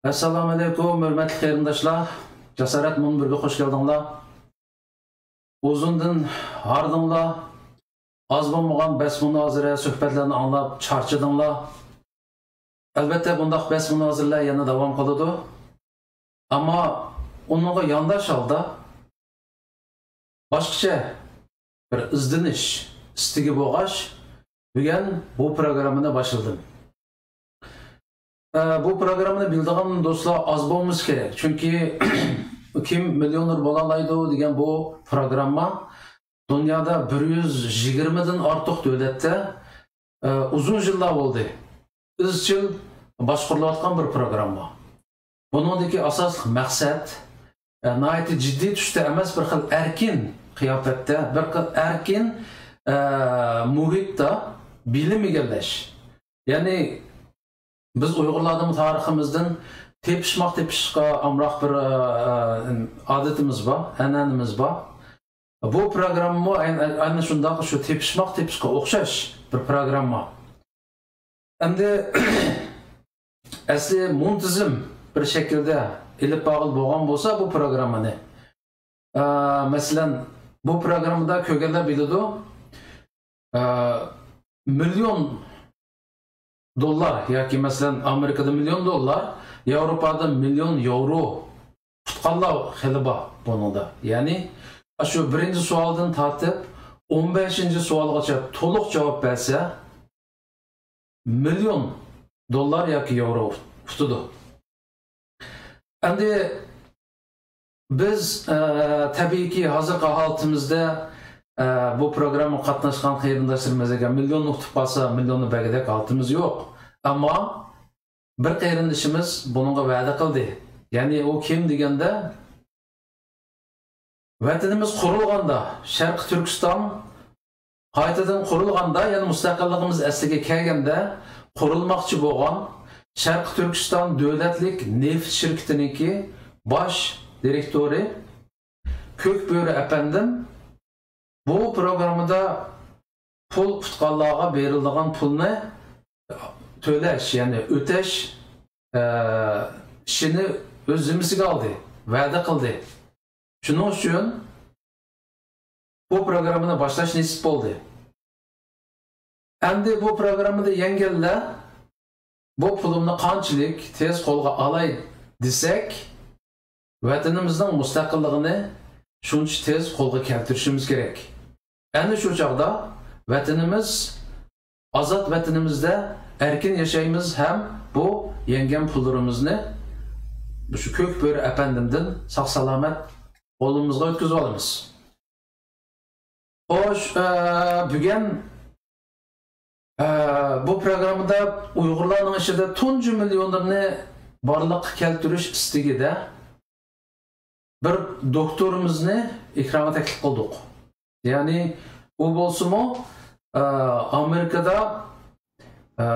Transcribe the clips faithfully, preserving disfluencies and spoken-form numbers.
ئەسسالامۇئەلەيكۇم، ھۆرمەتلىك قېرىنداشلار. جاسارەت مۇنبىرىگە خۇش كەلدىڭلار. ئۇزۇندىن ھاردىڭلار. ئاز بولمىغان بەس مۇنازىرە سۆھبەتلەرنى ئاڭلاپ چارچىدىڭلار. ئەلۋەتتە، بۇنداق بەس مۇنازىرىلەر يەنە داۋام قىلىدۇ. ئەمما ئۇنىڭغا يانداش ھالدا باشقىچە بىر ئىزدىنىش ئىستىكى بولغاچ، بۈگۈن بۇ پروگراممىنى باشلىدىم. ئە، بۇ پروگراممىنى بىلىدىغان دوستلار ئاز بولمىسا كېرەك. چۈنكى «كىم مىليونېر بولالايدۇ» دېگەن بۇ پروگرامما دۇنيادا بىر يۈز يىگىرمىدىن ئارتۇق دۆلەتتە، ئە، ئۇزۇن يىللار بولدى ئىزچىل باشقۇرۇلۇۋاتقان بىر پروگرامما. بۇنىڭدىكى ئاساسلىق مەقسەت، ئە، ناھايىتى جىددىي تۈستە ئەمەس، بىر خىل ئەركىن قىياپەتتە، بىر خىل ئەركىن، ئە، مۇھىتتا بىلىم ئىگىلەش. يەنى بىز ئۇيغۇرلاردىمۇ تارىخىمىزدىن تېپىشماق تېپىشقا ئامراق بىر، ئە، ئادىتىمىز بار، ئەنئەنىمىز بار. بۇ پروگراممىمۇ ئەينى، ئەنە شۇنداق شۇ تېپىشماق تېپىشقا ئوخشاش بىر پروگرامما. ئەمدى ئەسلى مۇنتىزىم بىر شەكىلدە ئېلىپ بارغىلى بولغان بولسا بۇ پروگراممىنى، ئە، مەسىلەن، بۇ پروگراممىدا كۆرگەنلەر بىلىدۇ، ئە، مىليون دوللار ياكى، مەسىلەن، ئامېرىكىدا مىليون دوللار، ياۋروپادا مىليون ياۋرو ئۇتقانلار خېلى بار بۇنىڭدا. يەنى، ئاشۇ بىرىنچى سوئالدىن تارتىپ ئون بەشىنچى سوئالغىچە تولۇق جاۋاب بەرسە، مىليون دوللار ياكى ياۋرو ئۇتىدۇ. ئەمدى بىز، ئە، تەبىئىيكى، ھازىرقى ھالىتىمىزدە، ئە، بۇ پروگراممىغا قاتناشقان قېرىنداشلىرىمىز ئەگەر مىليوننى ئۇتۇپ قالسا، مىليوننى بەرگۈدەك ھالىتىمىز يوق. ئەمما بىر قېرىندىشىمىز بۇنىڭغا ۋەدە قىلدى. يەنى ئۇ كىم دېگەندە، ۋەتىنىمىز قۇرۇلغاندا، شەرقىي تۈركىستان قايتىدىن قۇرۇلغاندا، يەنى مۇستەقىللىقىمىز ئەسلىگە كەلگەندە قۇرۇلماقچى بولغان شەرقىي تۈركىستان دۆلەتلىك نېفىت شىركىتىنىڭكى باش دىرېكتورى كۆكبۆرە ئەپەندىم بۇ پروگراممىدا پۇل ئۇتقانلارغا بېرىلىدىغان پۇلنى تۆلەش، يەنى ئۆتەش، ئە، ئىشىنى ئۆز زىممىسىگە ئالدى، ۋەدە قىلدى. شۇنىڭ ئۈچۈن بۇ پروگراممىنى باشلاش نېسىپ بولدى. ئەمدى بۇ پروگراممىدا يەڭگەنلەر بۇ پۇلۇمنى قانچىلىك تېز قولغا ئالاي دېسەك، ۋەتىنىمىزنىڭ مۇستەقىللىقىنى شۇنچە تېز قولغا كەلتۈرۈشىمىز كېرەك. ئەنە شۇ چاغدا ۋەتىنىمىز، ئازاد ۋەتىنىمىزدە ئەركىن ياشايمىز ھەم بۇ يەڭگەن پۇللىرىمىزنى مۇشۇ كۆك بۆرە ئەپەندىمدىن ساق-سالامەت قولىمىزغا ئۆتكۈزۈۋالىمىز. خوش، ئە، بۈگۈن، ئە، بۇ پروگراممىدا ئۇيغۇرلارنىڭ ئىچىدە تۇنجى مىليونېرنى بارلىققا كەلتۈرۈش ئىستىكىدە بىر دوكتورىمىزنى ئېكرانغا تەكلىپ قىلدۇق. يەنى ئۇ بولسىمۇ، ئە، ئامېرىكىدا، ئە،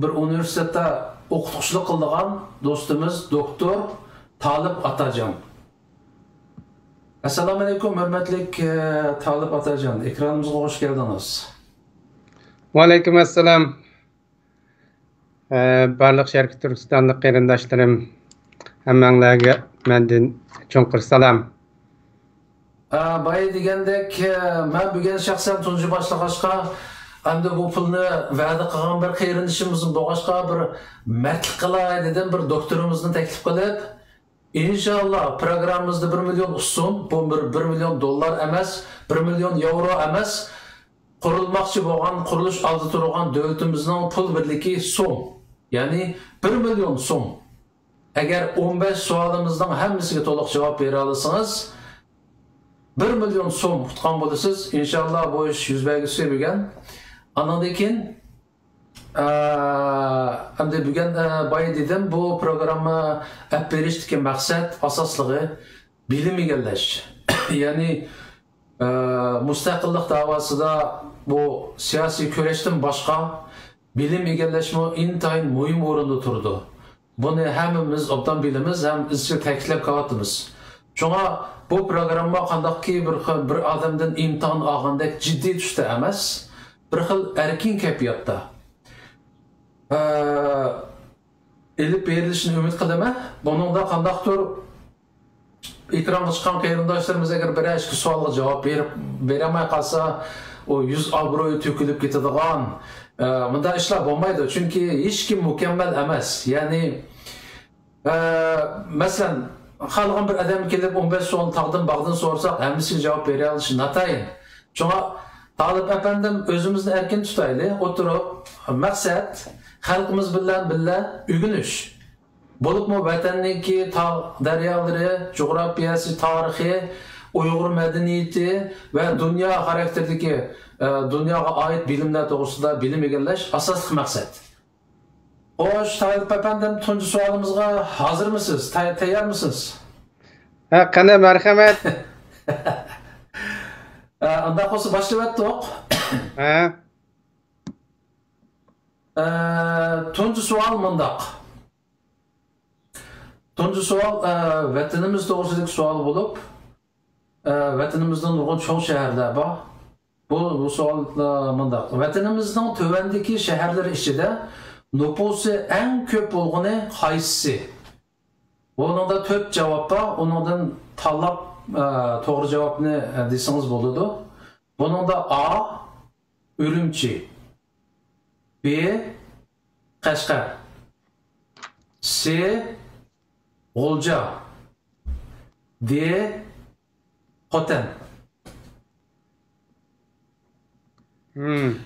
بىر ئۇنىۋېرسىتېتتا ئوقۇتقۇچىلىق قىلىدىغان دوستىمىز دوكتور تالىپ ئاتاجان. ئەسسالامۇئەلەيكۇم، ھۆرمەتلىك، ئە، تالىپ ئاتاجان، ئېكرانىمىزغا خوش كەلدىڭىز. ۋەئەلەيكۇم ئەسسالام. ئە، بارلىق شەرقىي تۈركىستانلىق قېرىنداشلىرىم، ھەممەڭلارگە مەندىن چوڭقۇر سالام. ئە، بايا دېگەندەك، ئە، مەن بۈگۈن شەخسەن تۇنجى باشلىغاچقا، ئەمدى بۇ پۇلنى ۋەدە قىلغان بىر قېرىندىشىمىزمۇ بولغاچقا، بىر مەردلىك قىلاي دېدىم، بىر دوكتورىمىزنى تەكلىپ قىلىپ، ئىنشاللا، پروگراممىمىزدا بىر مىليون ئۇسسۇن، بۇ بىر، بىر مىليون دوللار ئەمەس، بىر مىليون ياۋرو ئەمەس، قۇرۇلماقچى بولغان، قۇرۇلۇش ئالدىدا تۇرغان دۆلىتىمىزنىڭ پۇل بىرلىكى سوم، يەنى بىر مىليون سوم. ئەگەر ئون بەش سوئالىمىزنىڭ ھەممىسىگە تولۇق جاۋاب بېرەلىسىڭىز، بىر مىليون سوم ئۇتقان بولىسىز. ئىنشاللا، بۇ ئىش يۈز بەرگۈسى بۈگۈن. ئاندىن كېيىن، ئە، ئەمدى بۈگۈن، ئە، بايا دېدىم، بۇ پروگرامما ئەپ بېرىشتىكى مەقسەت ئاساسلىقى بىلىم ئىگىلەش. يەنى، ئە، مۇستەقىللىق داۋاسىدا بۇ سىياسىي كۈرەشتىن باشقا بىلىم ئىگىلەشمۇ ئىنتايىن مۇھىم ئورۇندا تۇرىدۇ. بۇنى ھەممىمىز ئوبدان بىلىمىز ھەم ئىزچىل تەكىتلەپ كېلىۋاتىمىز. شۇڭا بۇ پروگرامما قانداقكى بىر خىل، بىر ئادەمدىن ئىمتىھان ئالغاندەك جىددىي تۈستە ئەمەس، بىر خىل ئەركىن كەيپىياتتا. ئە، ئېلىپ بېرىلىشىنى ئۈمىد قىلىمەن. بۇنىڭدا قانداقتۇر ئېكرانغا چىققان قېرىنداشلىرىمىز ئەگەر بىرەر ئىككى سوئالغا جاۋاب بېرىپ، بېرەلمەي قالسا، ئۇ يۈز ئابرۇيى تۆكۈلۈپ كېتىدىغان، ئە، مۇنداق ئىشلار بولمايدۇ. چۈنكى ھېچكىم مۇكەممەل ئەمەس. يەنى، ئە، مەسىلەن، خالىغان بىر ئادەم كېلىپ ئون بەش سوئالنى تاغدىن باغدىن سورىساق، ھەممىسىگە جاۋاب بېرەلىشى ناتايىن. شۇڭا، تالىپ ئەپەندىم، ئۆزىمىزنى ئەركىن تۇتايلى، ئولتۇرۇپ، مەقسەت، خەلقىمىز بىلەن بىللە ئۆگىنىش. بولۇپمۇ ۋەتەننىڭكى تاغ دەريالىرى، جۇغراپىيەسى، تارىخى، ئۇيغۇر مەدەنىيىتى ۋە دۇنيا خاراكتېرىدىكى، ئە، دۇنياغا ئائىت بىلىملەر توغرىسىدا بىلىم ئىگىلەش ئاساسلىق مەقسەت. خوش، تالىپ ئەپەندىم، تۇنجى سوئالىمىزغا ھازىرمىسىز؟ تەي-، تەييارمۇسىز؟ ھە، قېنى، مەرھەمەت. ئە، ئۇنداق بولسا باشلىۋەتتۇق. ھە. ئە، تۇنجى سوئال مۇنداق. تۇنجى سوئال، ئە، ۋەتىنىمىز توغرىسىدىكى سوئال بولۇپ، ئە، ۋەتىنىمىزدە نۇرغۇن چوڭ شەھەرلەر بار. بۇ، بۇ سوئال، ئە، مۇنداق. ۋەتىنىمىزنىڭ تۆۋەندىكى شەھەرلىرى ئىچىدە نوپۇسى ئەڭ كۆپ بولغىنى قايسىسى؟ بۇنىڭدا تۆت جاۋاب بار. ئۇنىڭدىن تاللاپ، ئە، توغرا جاۋابنى، ئە، دېسىڭىز بولىدۇ. بۇنىڭدا ئا، ئۈرۈمچى. ب، قەشقەر. س، غۇلجا. د، خوتەن. Hmm.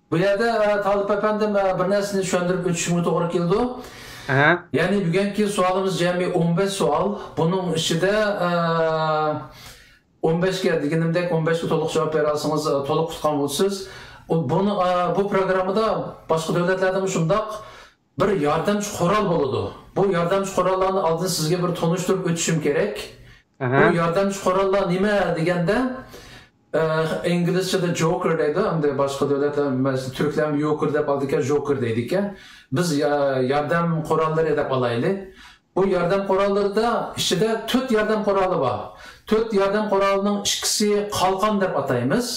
بۇ يەردە، ئە، تالىپ ئەپەندىم، ئە، بىر نەرسىنى چۈشەندۈرۈپ ئۆتۈشۈمگە توغرا كېلىدۇ. ئەھە. يەنى بۈگۈنكى سوئالىمىز جەمئىي ئون بەش سوئال. بۇنىڭ ئىچىدە، ئە، ئون بەشكە دېگىنىمدەك، ئون بەشكە تولۇق جاۋاب بېرەلىسىڭىز، ئە، تولۇق ئۇتقان بولىسىز. ئۇ، بۇنى، ئە، بۇ پروگراممىدا باشقا دۆلەتلەردىمۇ شۇنداق بىر ياردەمچى قورال بولىدۇ. بۇ ياردەمچى قوراللارنى ئالدىن سىزگە بىر تونۇشتۇرۇپ ئۆتۈشۈم كېرەك. ئەھە. بۇ ياردەمچى قوراللار نېمە دېگەندە، ئە، ئىنگلىزچىدە جوكېر دەيدۇ، ئەمدى باشقا دۆلەتلەر، مەسىلەن، تۈركلەرمۇ يوكېر دەپ ئالىدىكەن، جوكېر دەيدىكەن. بىز يا-، ياردەم قوراللىرى دەپ ئالايلى. بۇ ياردەم قوراللىرىدا ئىچىدە تۆت ياردەم قورالى بار. تۆت ياردەم قورالىنىڭ ئىككىسى قالقان دەپ ئاتايمىز.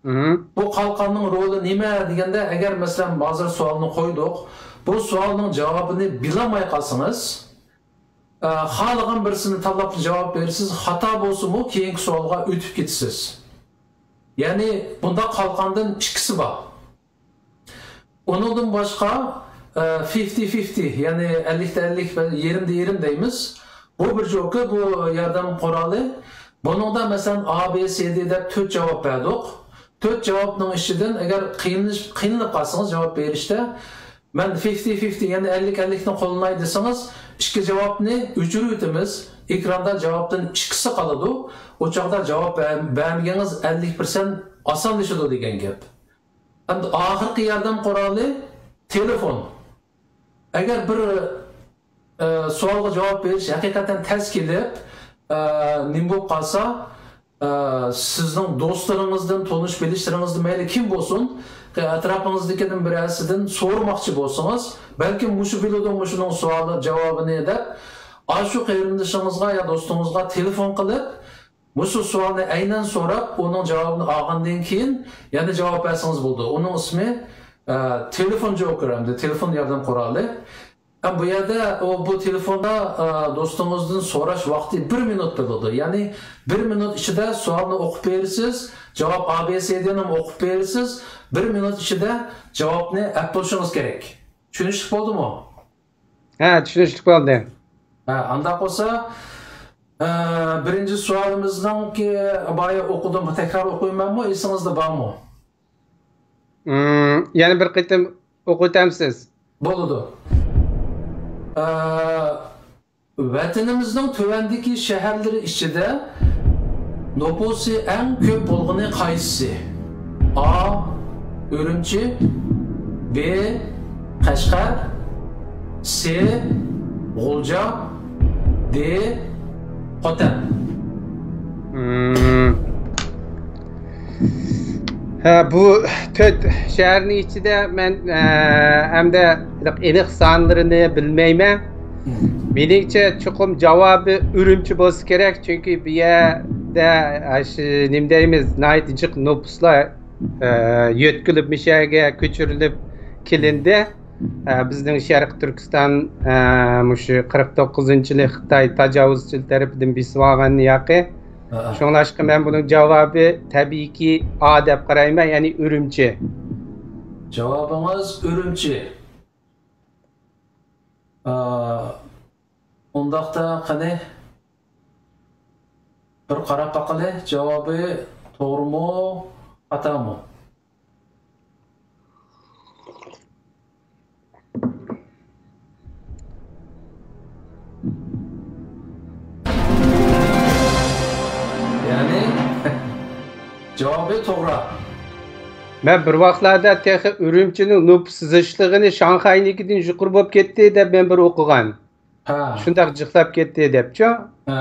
مم. بۇ قالقاننىڭ رولى نېمە دېگەندە، ئەگەر، مەسىلەن، ھازىر سوئالنى قويدۇق، بۇ سوئالنىڭ جاۋابىنى بىلەلمەي قالسىڭىز، ئە، خالىغان بىرسىنى تاللاپ جاۋاب بېرىسىز، خاتا بولسىمۇ كېيىنكى سوئالغا ئۆتۈپ كېتىسىز. يەنى بۇنداق قالقاندىن ئىككىسى بار. ئۇنىڭدىن باشقا، ئە، فىفتى فىفتى، يەنى ئەللىكتە ئەللىك ۋە يېرىمدە يېرىم دەيمىز. بۇ بىر جوكېر، بۇ ياردەم قورالى. بۇنىڭدا، مەسىلەن، ئا، بى، سى، دى دەپ تۆت جاۋاب بەردۇق. تۆت جاۋابنىڭ ئىچىدىن ئەگەر قىينىلىش-، قىينىلىپ قالسىڭىز جاۋاب بېرىشتە، مەن فىفتى فىفتى، يەنى ئەللىك ئەللىكنى قوللىناي دېسىڭىز، ئىككى جاۋابنى ئۆچۈرۈۋېتىمىز. ئېكراندا جاۋابتىن ئىككىسى قالىدۇ. ئۇ چاغدا جاۋاب بەر-، بەرمىگىنىڭىز ئەللىك پىرسەنت ئاسانلىشىدۇ دېگەن گەپ. ئەمدى ئاخىرقى ياردەم قورالى تېلېفون. ئەگەر بىر، ئە، سوئالغا جاۋاب بېرىش ھەقىقەتەن تەس كېلىپ، ئە، نېمە بولۇپ قالسا، ئە، سىزنىڭ دوستلىرىڭىزدىن، تونۇش بىلىشلىرىڭىزدىن، مەيلى كىم بولسۇن، ئەتراپىڭىزدىكىدىن بىرەرسىدىن سورىماقچى بولسىڭىز، بەلكىم مۇشۇ بىلىدۇ، مۇشۇنىڭ سوئالى، جاۋابىنى دەپ، ئاشۇ قېرىندىشىڭىزغا يا دوستىڭىزغا تېلېفون قىلىپ، مۇشۇ سوئالنى ئەينەن سوراپ، ئۇنىڭ جاۋابىنى ئالغاندىن كېيىن يەنە جاۋاب بەرسىڭىز بولىدۇ. ئۇنىڭ ئىسمى، ئە، تېلېفون جوكېر، ئەمدى تېلېفون ياردەم قورالى. ھەم بۇ يەردە ئۇ، بۇ تېلېفوندا، ئە، دوستىڭىزدىن سوراش ۋاقتى بىر مىنۇت بولىدۇ. يەنى بىر مىنۇت ئىچىدە سوئالنى ئوقۇپ بېرىسىز، جاۋاب ئا، بى، سى، دىنىمۇ ئوقۇپ بېرىسىز. بىر مىنۇت ئىچىدە جاۋابنى ئەپ بولۇشىڭىز كېرەك. چۈشىنىشلىك بولدىمۇ؟ ھە، چۈشىنىشلىك بولدى. ھە، ئانداق بولسا، ئە، بىرىنچى سوئالىمىزنىڭكى بايا ئوقۇدۇم، تەكرار ئوقۇيمەنمۇ، ئېسىڭىزدە بارمۇ؟ مم، يەنە بىر قېتىم ئوقۇۋېتەمسىز؟ بولىدۇ. ئە، ۋەتىنىمىزنىڭ تۆۋەندىكى شەھەرلىرى ئىچىدە نوپۇسى ئەڭ كۆپ بولغىنى قايسىسى؟ ئا، ئۈرۈمچى، ب، قەشقەر، س، غۇلجا، د، خوتەن. مم. ھە، بۇ تۆت شەھەرنىڭ ئىچىدە مەن، ئە، ئەمدى ئېنىق سانلىرىنى بىلمەيمەن. مم. مېنىڭچە، چوقۇم جاۋابى ئۈرۈمچى بولسا كېرەك، چۈنكى بۇ يەردە، ئە، شۇ، نېمە دەيمىز، ناھايىتى جىق نوپۇسلار، ئە، يۆتكىلىپ مۇشۇ يەرگە كۆچۈرۈلۈپ كېلىندى. ئە، بىزنىڭ شەرقىي تۈركىستان، ئە، مۇشۇ قىرىق توققۇزىنچى يىلى خىتاي تاجاۋۇزچىلىرى تەرىپىدىن بېسىۋالغان ياقى. ھە. شۇڭلاشقا مەن بۇنىڭ جاۋابى تەبىئىيكى ئا دەپ قارايمەن، يەنى ئۈرۈمچى. جاۋابىڭىز ئۈرۈمچى. ئا، ئۇنداقتا قېنى، بىر قاراپ باقىلى، جاۋابى توغرىمۇ، خاتامۇ؟ يەنى، جاۋابى توغرا. مەن بىر ۋاقىتلاردا تېخى ئۈرۈمچىنىڭ نوپۇس زىچلىقىنى شاڭخەينىڭكىدىن يۇقىرى بولۇپ كەتتى دەپ مەن بىر ئوقۇغان. ھە. شۇنداق جىقلاپ كەتتى دەپچۇ. ھە.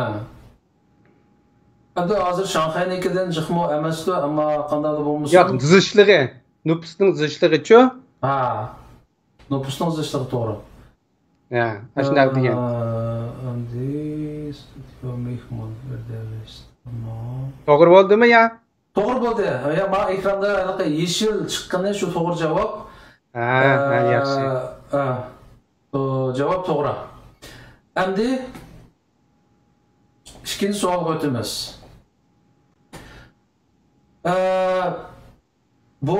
ئەمدى ھازىر شاڭخەينىڭكىدىن جىقمۇ ئەمەستۇ، ئەمما قانداقلا بولمىسۇن. ياق، زىچلىقى، نوپۇسنىڭ زىچلىقىچۇ؟ ھە. نوپۇسنىڭ زىچلىقى توغرا. ھە، ئاشۇنداق دېگەن. ئە، ئەمدى ستۇدىيو مېھمانلىرىدا ئەمەس. تامام. توغرا بولدىمۇ يا؟ توغرا بولدى. يا، ما ئېكراندا ھېلىقى يېشىل چىققىنى شۇ توغرا جاۋاب. ھە، ھە، ئە، ياخشى. ئە، ئۇ جاۋاب توغرا. ئەمدى ئىككىنچى سوئالغا ئۆتىمىز. ئە، بۇ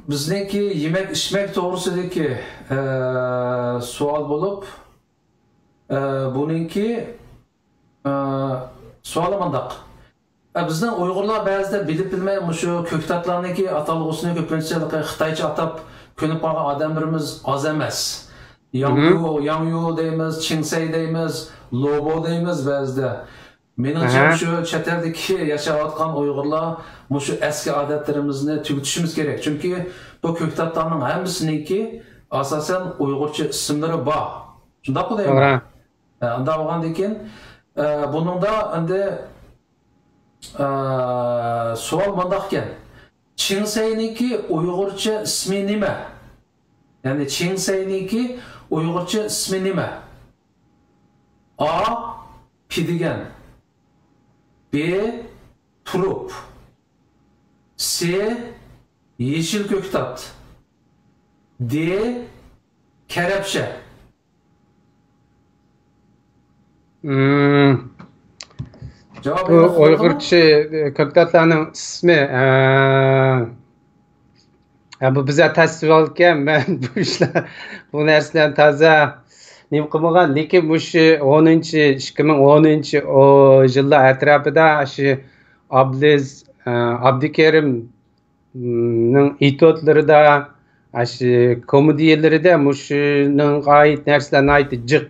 بىزنىڭكى يېمەك-ئىچمەك توغرىسىدىكى، ئە، سوئال بولۇپ، ئە، بۇنىڭكى، ئە، سوئالى مۇنداق. ئە، بىزنىڭ ئۇيغۇرلار بەزىدە بىلىپ-بىلمەي مۇشۇ كۆكتاتلارنىڭكى ئاتالغۇسىنى كۆپىنچە خىتايچە ئاتاپ كۆنۈپ قالغان ئادەملىرىمىز ئاز ئەمەس. ياڭيۇ، ياڭيۇ دەيمىز، چىڭسەي دەيمىز، لوبو دەيمىز بەزىدە. مېنىڭچە، مۇشۇ چەت ئەلدىكى ياشاۋاتقان ئۇيغۇرلار مۇشۇ ئەسكى ئادەتلىرىمىزنى تۈگىتىشىمىز كېرەك. چۈنكى بۇ كۆكتاتلارنىڭ ھەممىسىنىڭكى ئاساسەن ئۇيغۇرچە ئىسىملىرى بار. شۇنداقمۇ دەيمەن؟ توغرا. ئە، ئۇنداق بولغاندىن كېيىن، ئە، بۇنىڭدا ئەمدى، ئە، سوئال مۇنداقكەن. چىڭسەينىڭكى ئۇيغۇرچە ئىسمى نېمە؟ يەنى چىڭسەينىڭكى ئۇيغۇرچە ئىسمى نېمە؟ ئا، پىدىگەن. بى، تۇرۇپ. سى، يېشىل كۆكتات. دى، كەرەپشە. مم. جاۋاب بۇ ئېنىق بولدىمۇ؟ ئۇيغۇرچە، ئە، كۆكتاتلارنىڭ ئىسمى، ئە، ئە، بۇ بىزدە تەستىۋالكەن، مەن بۇ ئىشلار، بۇ نەرسىلەرنى تازا نېمە قىلمىغان، لېكىن مۇشۇ ئونىنچى، ئىككى مىڭ ئونىنچى يىللار ئەتراپىدا شۇ ئابلىز، ئە، ئابدۇكېرىم نىڭ ئېتيۇدلىرىدا، ئاشۇ كومېدىيەلىرىدە مۇشۇنىڭغا ئائىت نەرسىلەر ناھايىتى جىق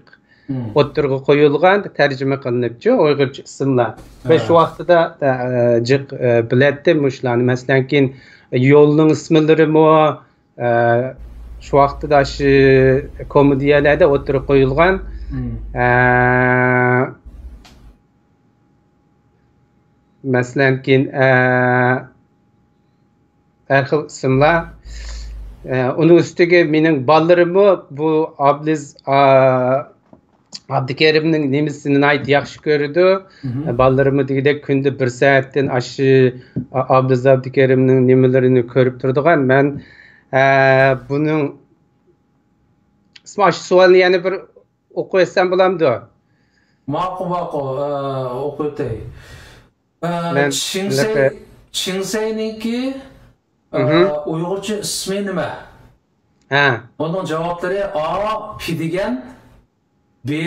ئوتتۇرىغا قويۇلغان، تەرجىمە قىلىنىپچۇ، ئۇيغۇرچە ئىسىملار. ۋە شۇ ۋاقتىدا، ئە، جىق، ئە، بىلەتتىم مۇشۇلارنى. مەسىلەن، كېيىن يولنىڭ ئىسىملىرىمۇ، ئە، شۇ ۋاقتىدا شۇ كومېدىيەلەردە ئوتتۇرىغا قويۇلغان. ئە، مەسىلەن، كېيىن، ئە، ھەر خىل ئىسىملار. ئە، ئۇنىڭ ئۈستىگە مېنىڭ بالىلىرىممۇ بۇ ئابلىز، ئا، ئابدۇكېرىمنىڭ نېمىسىنى ناھايىتى ياخشى كۆرىدۇ. بالىلىرىممۇ دېگۈدەك كۈندە بىر سائەتتىن ئاشۇ ئابلىز ئابدۇكېرىمنىڭ نېمىلىرىنى كۆرۈپ تۇرىدىغان. مەن، ئە، بۇنىڭ ئىسمى، ئاشۇ سوئالنى يەنە بىر ئوقۇۋەتسەم بولامدۇ؟ ماقۇل، ماقۇل. ئە، ئوقۇۋېتەي. ئە، مەن چىڭسەي، چىڭسەينىڭكى، ئە، ئۇيغۇرچە ئىسمى نېمە؟ ھە. بۇنىڭ جاۋابلىرى: ئا، پىدىگەن، بى،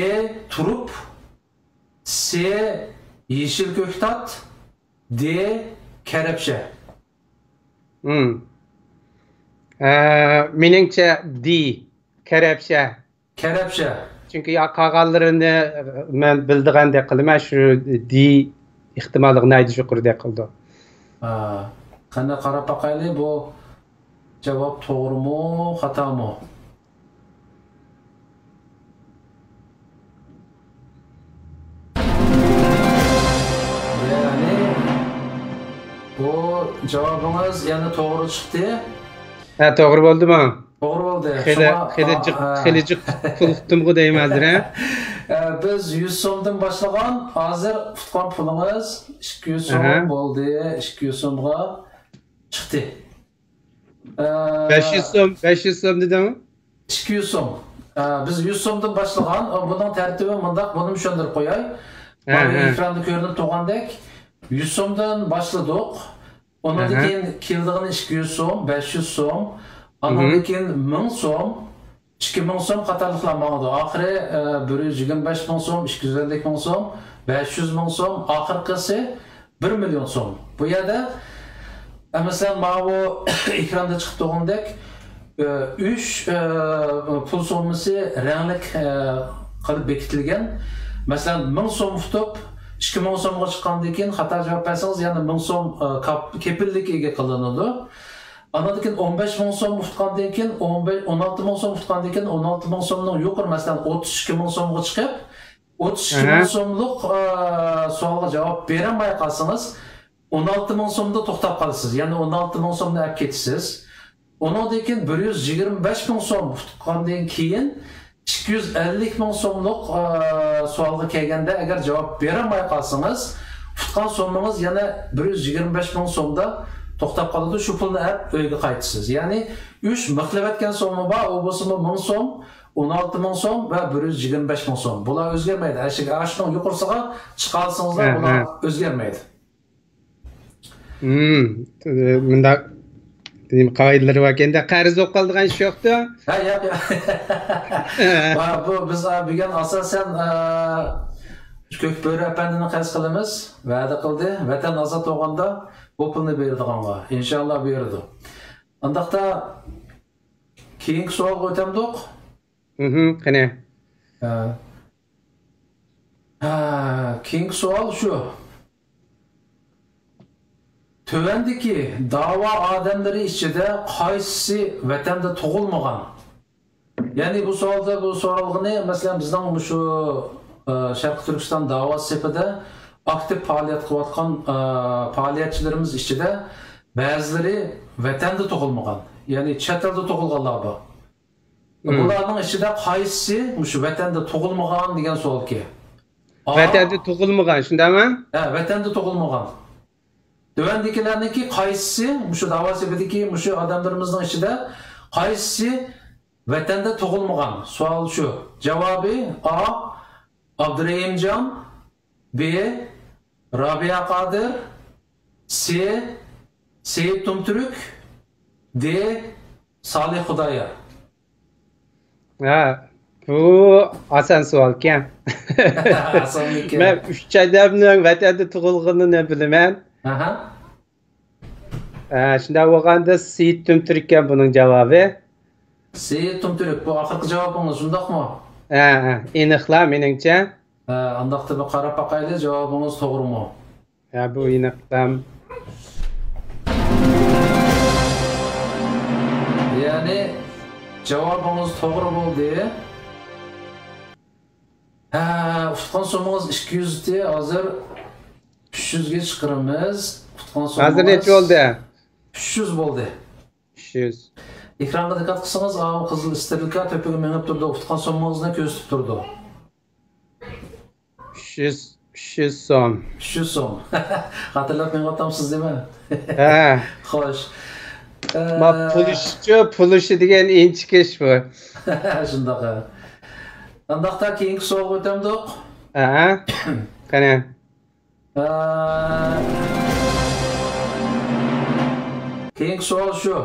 تۇرۇپ، سى، يېشىل كۆكتات، دى، كەرەپشە. ئە، مېنىڭچە، دى، كەرەپشە. كەرەپشە. چۈنكى يا-، قالغانلىرىنى مەن بىلىدىغاندەك قىلىمەن، شۇ دى ئېھتىماللىقى ناھايىتى يۇقىرىدەك قىلىدۇ. ھا، قېنى قاراپ باقايلى، بۇ جاۋاب توغرىمۇ، خاتامۇ؟ يەنى، بۇ جاۋابىڭىز يەنە توغرا چىقتى. ھە، توغرا بولدىمۇ؟ توغرا بولدى. خېلى، شۇڭا، خېلى جىق، ھە، خېلى جىق پۇل ئۇتتۇمغۇ دەيمەن ھازىر، ھە؟ ھە، بىز يۈز سومدىن باشلىغان، ھازىر ئۇتقان پۇلىڭىز ئىككى يۈز سوم بولدى، ئىككى يۈز سومغا چىقتى. ئە، بەش يۈز سوم، بەش يۈز سوم دېدىڭ؟ ئىككى يۈز سوم. ئە، بىز يۈز سومدىن باشلىغان. ئە، بۇنىڭ تەرتىبى مۇنداق، بۇنىمۇ چۈشەندۈرۈپ قوياي. ھە، مانا ھە. ئېكراندا كۆرۈنۈپ تۇرغاندەك، يۈز سومدىن باشلىدۇق. ئۇنىڭدىن ھە، ھە. كېيىن كېلىدىغىنى ئىككى يۈز سوم، بەش يۈز سوم، ئانىڭدىن مھم. كېيىن مىڭ سوم، ئىككى مىڭ سوم قاتارلىقلار ماڭىدۇ. ئاخىرى، ئە، بىر يۈز يىگىرمە بەش مىڭ سوم، ئىككى يۈز ئەللىك مىڭ سوم، بەش يۈز مىڭ سوم، ئاخىرقىسى بىر مىليون سوم. بۇ يەردە، ئە، مەسىلەن، ماۋۇ ئېكراندا چىقىپ تۇرغاندەك، ئە، ئۈچ، ئە، پۇل سوممىسى رەڭلىك، ئە، قىلىپ بېكىتىلگەن. مەسىلەن، مىڭ سوم ئۇتۇپ، ئىككى مىڭ سومغا چىققاندىن كېيىن خاتا جاۋاب بەرسىڭىز، يەنە مىڭ سوم، ئە، كاپ-، كېپىللىككە ئىگە قىلىنىدۇ. ئانىڭدىن كېيىن ئون بەش مىڭ سوم ئۇتقاندىن كېيىن، ئون بەش، ئون ئالتە مىڭ سوم ئۇتقاندىن كېيىن، ئون ئالتە مىڭ سومنىڭ يۇقىرى، مەسىلەن، ئوتتۇز ئىككى مىڭ سومغا چىقىپ، ئوتتۇز ئىككى مىڭ ئەھە. سوملۇق، ئە، سوئالغا جاۋاب بېرەلمەي قالسىڭىز، ئون ئالتە مىڭ سومدا توختاپ قالىسىز. يەنى ئون ئالتە مىڭ سومنى ئەپ كېتىسىز. ئۇنىڭدىن كېيىن بىر يۈز يىگىرمە بەش مىڭ سوم ئۇتقاندىن كېيىن، ئىككى يۈز ئەللىك مىڭ سوملۇق، ئە، سوئالغا كەلگەندە، ئەگەر جاۋاب بېرەلمەي قالسىڭىز، ئۇتقان سومىڭىز يەنە بىر يۈز يىگىرمە بەش مىڭ سومدا توختاپ قالىدۇ. شۇ پۇلنى ئەپ ئۆيگە قايتىسىز. يەنى ئۈچ مىخلىۋەتكەن سوممۇ بار، ئۇ بولسىمۇ مىڭ سوم، ئون ئالتە مىڭ سوم ۋە بىر يۈز يىگىرمە بەش مىڭ سوم. بۇلار ئۆزگەرمەيدۇ. ئەشىك ئاشۇنىڭ يۇقىرىسىغا چىقالسىڭىزلار، ھە، بۇلار ھە. ئۆزگەرمەيدۇ. ھىم، مۇنداق نېمە قائىدىلىرى باركەن-دە، قەرز بولۇپ قالىدىغان ئىش يوقتۇ. ھە، ياق، ياق. ھە. ۋە بۇ بىز، ئا، بۈگۈن ئاساسەن، ئا، كۆك بۆرە ئەپەندىنى قەرز قىلىمىز. ۋەدە قىلدى. ۋەتەن ئازاد بولغاندا بۇ پۇلنى بېرىدىغانغا. ئىنشاللا بېرىدۇ. ئانداقتا كېيىنكى سوئالغا ئۆتەمدۇق؟ مھم، قېنى. ھە. ھە، كېيىنكى سوئال شۇ. تۆۋەندىكى داۋا ئادەملىرى ئىچىدە قايسىسى ۋەتەندە تۇغۇلمىغان؟ يەنى بۇ سوئالدا بۇ سورالغىنى، مەسىلەن، بىزنىڭ مۇشۇ، ئە، شەرقىي تۈركىستان داۋاسى سېپىدە ئاكتىپ پائالىيەت قىلىۋاتقان، ئە، پائالىيەتچىلىرىمىز ئىچىدە بەزىلىرى ۋەتەندە تۇغۇلمىغان، يەنى چەت ئەلدە تۇغۇلغانلار بار. مم. بۇلارنىڭ ئىچىدە قايسىسى مۇشۇ ۋەتەندە تۇغۇلمىغان دېگەن سوئالكى. ئا. ۋەتەندە تۇغۇلمىغان، شۇنداقمۇ؟ ھە، ۋەتەندە تۇغۇلمىغان. تۆۋەندىكىلەرنىڭكى قايسىسى، مۇشۇ داۋا سېپىدىكى مۇشۇ ئادەملىرىمىزنىڭ ئىچىدە قايسىسى ۋەتەندە تۇغۇلمىغان؟ سوئال شۇ. جاۋابى: ئا، ئابدۇرېھىمجان، ب، رابىيە قادىر، س، سېيىت تۇمتۈرك، د، سالىھ خۇدايار. ھە، بۇ ئاسان سوئالكەن. ئاسانمىكەن؟ مەن ئۈچ ئادەمنىڭ ۋەتەندە تۇغۇلغىنىنى بىلىمەن. ئاھا. ھە، شۇنداق بولغاندا سېيىت تۇمتۈرككەن بۇنىڭ جاۋابى. سېيىت تۇمتۈرك، بۇ ئاخىرقى جاۋابىڭىز، شۇنداقمۇ؟ ھە، ھە، ئېنىقلا مېنىڭچە. ھە، ئانداقتا بىر قاراپ باقايلى، جاۋابىڭىز توغرىمۇ؟ ھە، بۇ ئېنىق. يەنى جاۋابىڭىز توغرا بولدى. ھە، ئۇتقان سومىڭىز ئىككى يۈز ئىدى، ھازىر ئۈچ يۈزگە چىقىرىمىز. ئۇتقان سومىڭىز ھازىر نەچچە بولدى؟ ئۈچ يۈز بولدى. ئۈچ يۈز. ئېكرانغا دىققەت قىلسىڭىز، ئاۋۇ قىزىل ئىسترېلكا تۆپىگە مېڭىپ تۇرىدۇ، ئۇتقان سومىڭىزنى كۆرسىتىپ تۇرىدۇ. ئۈچ يۈز، ئۈچ يۈز سوم. ئۈچ يۈز سوم. خاتىرىلەپ مېڭىۋاتامسىز دېمە. ھە. خوش. ئە، ما پۇلۇشچۇ، پۇلۇشى دېگەن ئىنچىكە ئىش بۇ. شۇنداق، ھە. ئانداقتا كېيىنكى سوئالغا ئۆتەمدۇق؟ ھە. قېنى. ئە، كېيىنكى سوئال شۇ.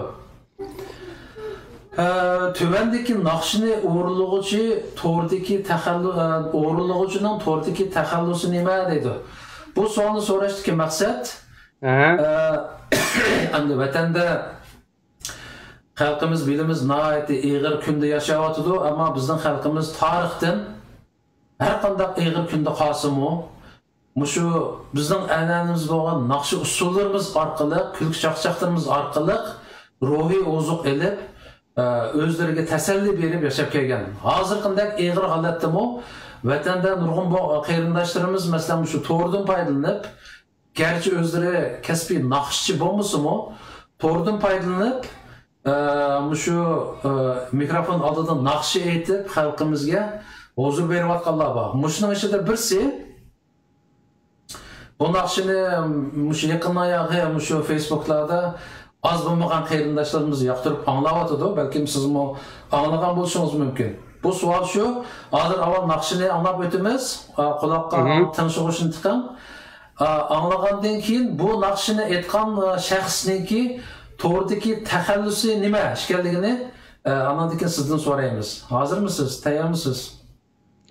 ئە، تۆۋەندىكى ناخشىنى ئورۇنلىغۇچى توردىكى تەخەللۇ-، ئە، ئورۇنلىغۇچىنىڭ توردىكى تەخەللۇسى نېمە دەيدۇ. بۇ سوئالنى سوراشتىكى مەقسەت، ئە، ئەمدى ۋەتەندە خەلقىمىز بىلىمىز ناھايىتى ئېغىر كۈندە ياشاۋاتىدۇ، ئەمما بىزنىڭ خەلقىمىز تارىختىن ھەر قانداق ئېغىر كۈندە قالسىمۇ، مۇشۇ بىزنىڭ ئەنئەنىمىز بولغان ناخشا ئۇسسۇللىرىمىز ئارقىلىق، كۈلكە چاقچاقلىرىمىز ئارقىلىق روھىي ئوزۇق ئېلىپ، ئە، ئۆزلىرىگە تەسەللى بېرىپ ياشاپ كەلگەن. ھازىرقىدەك ئېغىر ھالەتتىمۇ ۋەتەندە نۇرغۇن بو-، قېرىنداشلىرىمىز، مەسىلەن، مۇشۇ توردىن پايدىلىنىپ، گەرچە ئۆزلىرى كەسپىي ناخشىچى بولمىسىمۇ، توردىن پايدىلىنىپ، ئە، مۇشۇ، ئە، مىكروفون ئالدىدا ناخشا ئېيتىپ، خەلقىمىزگە ھۇزۇر بېرىۋاتقانلار بار. مۇشۇنىڭ ئىچىدە بىرسى، بۇ ناخشىنى مۇشۇ يېقىن ئاياغى مۇشۇ فېيسبۇكلاردا ئاز بولمىغان قېرىنداشلىرىمىز ياقتۇرۇپ ئاڭلاۋاتىدۇ. بەلكىم سىزمۇ ئاڭلىغان بولۇشىڭىز مۇمكىن. بۇ سوئال شۇ، ھازىر ئاۋۋال ناخشىنى ئاڭلاپ ئۆتىمىز. ئا، قۇلاققا مھم. تىڭشىغۇچنى تىقىڭ. ئا، ئاڭلىغاندىن كېيىن بۇ ناخشىنى ئېيتقان، ئا، شەخسنىڭكى توردىكى تەخەللۇسى نېمە ئىكەنلىكىنى، ئا، ئاناندىن كېيىن سىزدىن سورايمىز. ھازىرمۇسىز؟ تەييارمۇسىز؟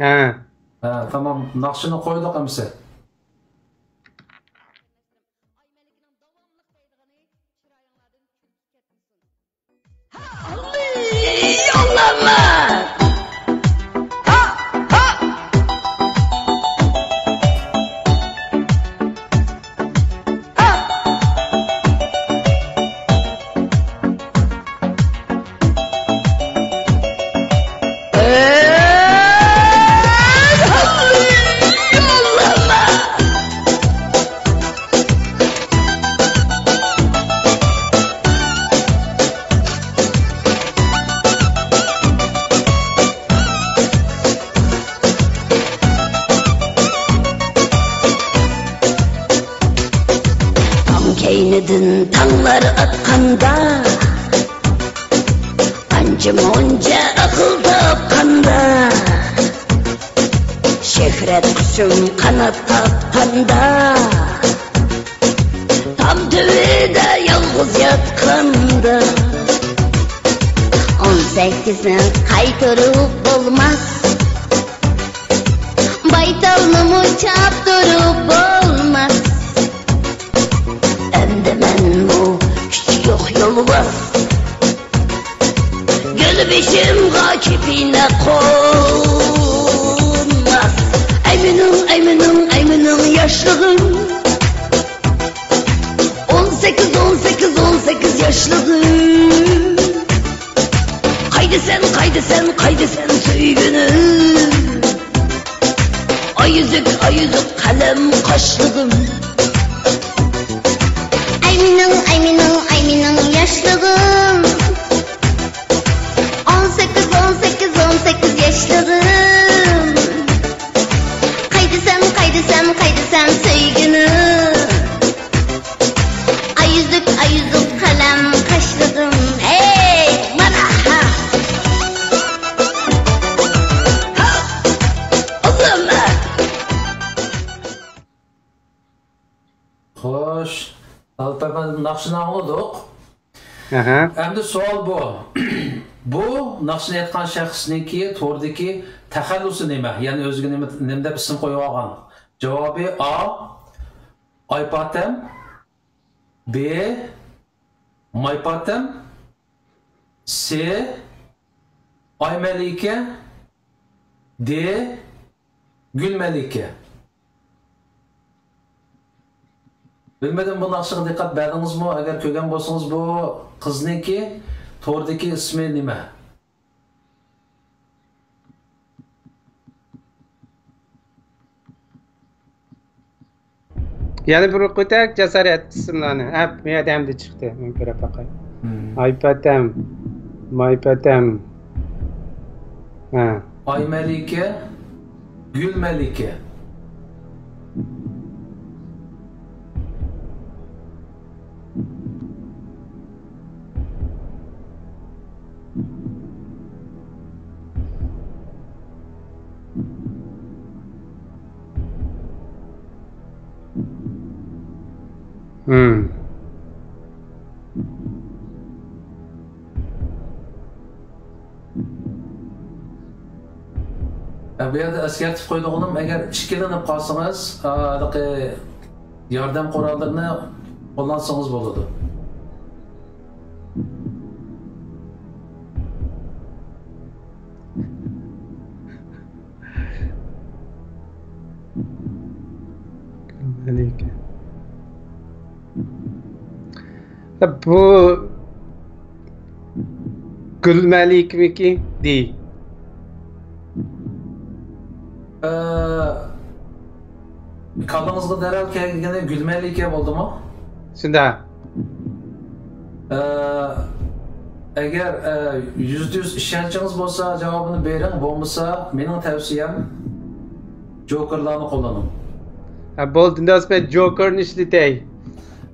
ھە. ھە، تامام. ناخشىنى قويدۇق ئەمىسە. تاڭ كەينىدىن تاڭلار ئاتقاندا، ئانچە-مۇنچە ئەقىل تاپقاندا، شۆھرەت قۇشۇم قانات قاققاندا، تام تۈۋىدە يالغۇز ياتقاندا، ئون سەككىزنى قايتۇرۇپ بولماس، بايتالنىمۇ چاپتۇرۇپ بولماس. ئەمدى مەنمۇ كۈچ يوق يولۋاس، گۈل بېشىمغا كېپىنە قونماس. ئەي مېنىڭ، ئەي مېنىڭ، ئەي مېنىڭ ياشلىقىم. ئون سەككىز، ئون سەككىز، ئون سەككىز ياشلىقىم. قايدىسەن، قايدىسەن، قايدىسەن سۆيگۈنۈم؟ ئاي يۈزۈك، ئاي يۈزۈك قەلەم قاشلىقىم. ئەي مېنىڭ، ئەي مېنىڭ، ئەي مېنىڭ ياشلىقىم. ئون سەككىز، ئون سەككىز، ئون سەككىز ياشلىقىم. قايدىسەن، قايدىسەن، قايدىسەن سۆيگۈنۈم؟ ئاي يۈزۈك، ئاي يۈزۈك قەلەم قاشلىرىم. ھەي، مانا، ھا. ھا. ئاللاھۇممە. خوش. تالىپ ئەپەندى، ناخشىنى ئاڭلىدۇق. ئەھە. ئەمدى سوئال بۇ. بۇ ناخشىنى ئېيتقان شەخسنىڭكى توردىكى تەخەللۇسى نېمە؟ يەنى ئۆزىگە نېمە، نېمە دەپ ئىسىم قويۇۋالغان؟ جاۋابى: ئا، ئايپاتەم. بى، مايپاتەم. سى، ئايمەلىكە. دى، گۈلمەلىكە. بىلمىدىم، بۇ ناخشىغا دىققەت بەردىڭىزمۇ؟ ئەگەر كۆرگەن بولسىڭىز، بۇ قىزنىڭكى توردىكى ئىسمى نېمە؟ يەنە بىر ئوقۇۋېتەك جاسارەت ئىسىملارنى. ھە، بۇ يەردە ئەمدى چىقتى. مەن كۆرۈپ باقاي. مم. ئايپاتەم، مايپاتەم. ھە. ئايمەلىكە، گۈلمەلىكە. مم. بۇ يەردە ئەسكەرتىپ قويىدىغىنىم، ئەگەر ئىككىلىنىپ قالسىڭىز، ھېلىقى ياردەم قوراللىرىنى قوللانسىڭىز بولىدۇ. مەلىكە. بۇ گۈل مەلىكىمىكى دېي. ئە، كاللىڭىزغا دەرھال كەلگىنى گۈل مەلىكە بولدىمۇ؟ شۇنداق. ئە، ئەگەر، ئە، يۈزدە يۈز ئىشەنچىڭىز بولسا، جاۋابىنى بېرىڭ، بولمىسا، مېنىڭ تەۋسىيەم، جوكېرلارنى قوللىنىڭ. ھە، بولدى، ئۇنداق بولسا مەن جوكېرنى ئىشلىتەي.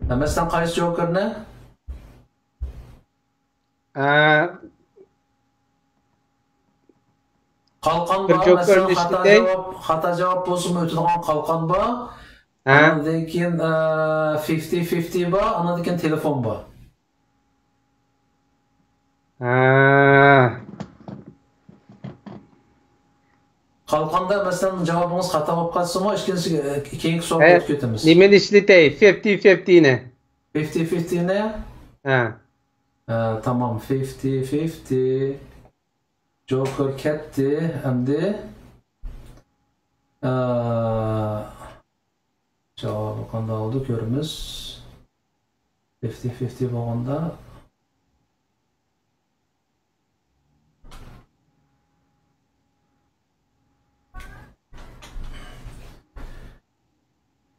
ھە، مەسىلەن، قايسى جوكېرنى؟ ھە. قالقان بار، مەسىلەن، خاتا جاۋاب، خاتا جاۋاب بولسىمۇ ئۆتىدىغان قالقان بار. ھە. ئاندىن كېيىن، ئە، فىفتى فىفتى بار، ئاندىن كېيىن تېلېفون بار. ھە. قالقاندا، مەسىلەن، جاۋابىڭىز خاتا بولۇپ قالسىمۇ، ئىككىنچى، كېيىنكى سوئالغا ئۆتۈپ كېتىمىز. نېمىنى ئىشلىتەي؟ فىفتى فىفتىنى. فىفتى فىفتىنى؟ ھە. ھە، تامام، فىفتى فىفتى. جوكېر كەتتى، ئەمدى، ئە، جاۋابى قانداق بولدى كۆرىمىز. فىفتى فىفتى بولغاندا.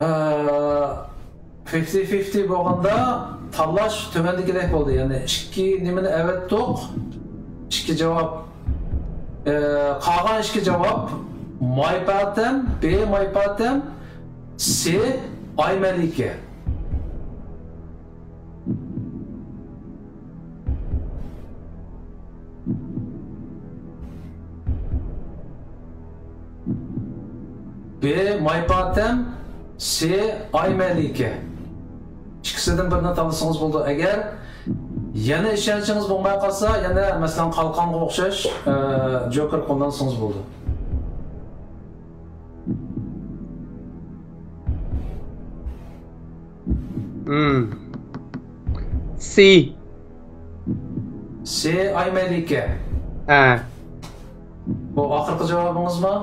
ئە، فىفتى فىفتى بولغاندا تاللاش تۆۋەندىكىدەك بولدى. يەنى ئىككى نېمىنى ئەۋەتتۇق؟ ئىككى جاۋاب. ئە، قالغان ئىككى جاۋاب مايپاتەم، بى مايپاتەم، سى ئايمەلىكە. بى مايپاتەم، سى ئايمەلىكە. ئىككىسىدىن بىرىنى تاللىسىڭىز بولىدۇ. ئەگەر يەنە ئىشەنچىڭىز بولماي قالسا، يەنە، مەسىلەن، قالقانغا ئوخشاش، ئە، جوكېر قوللانسىڭىز بولىدۇ. ھىم. سى. سى ئايمەلىكە. ھە. بۇ ئاخىرقى جاۋابىڭىزمۇ؟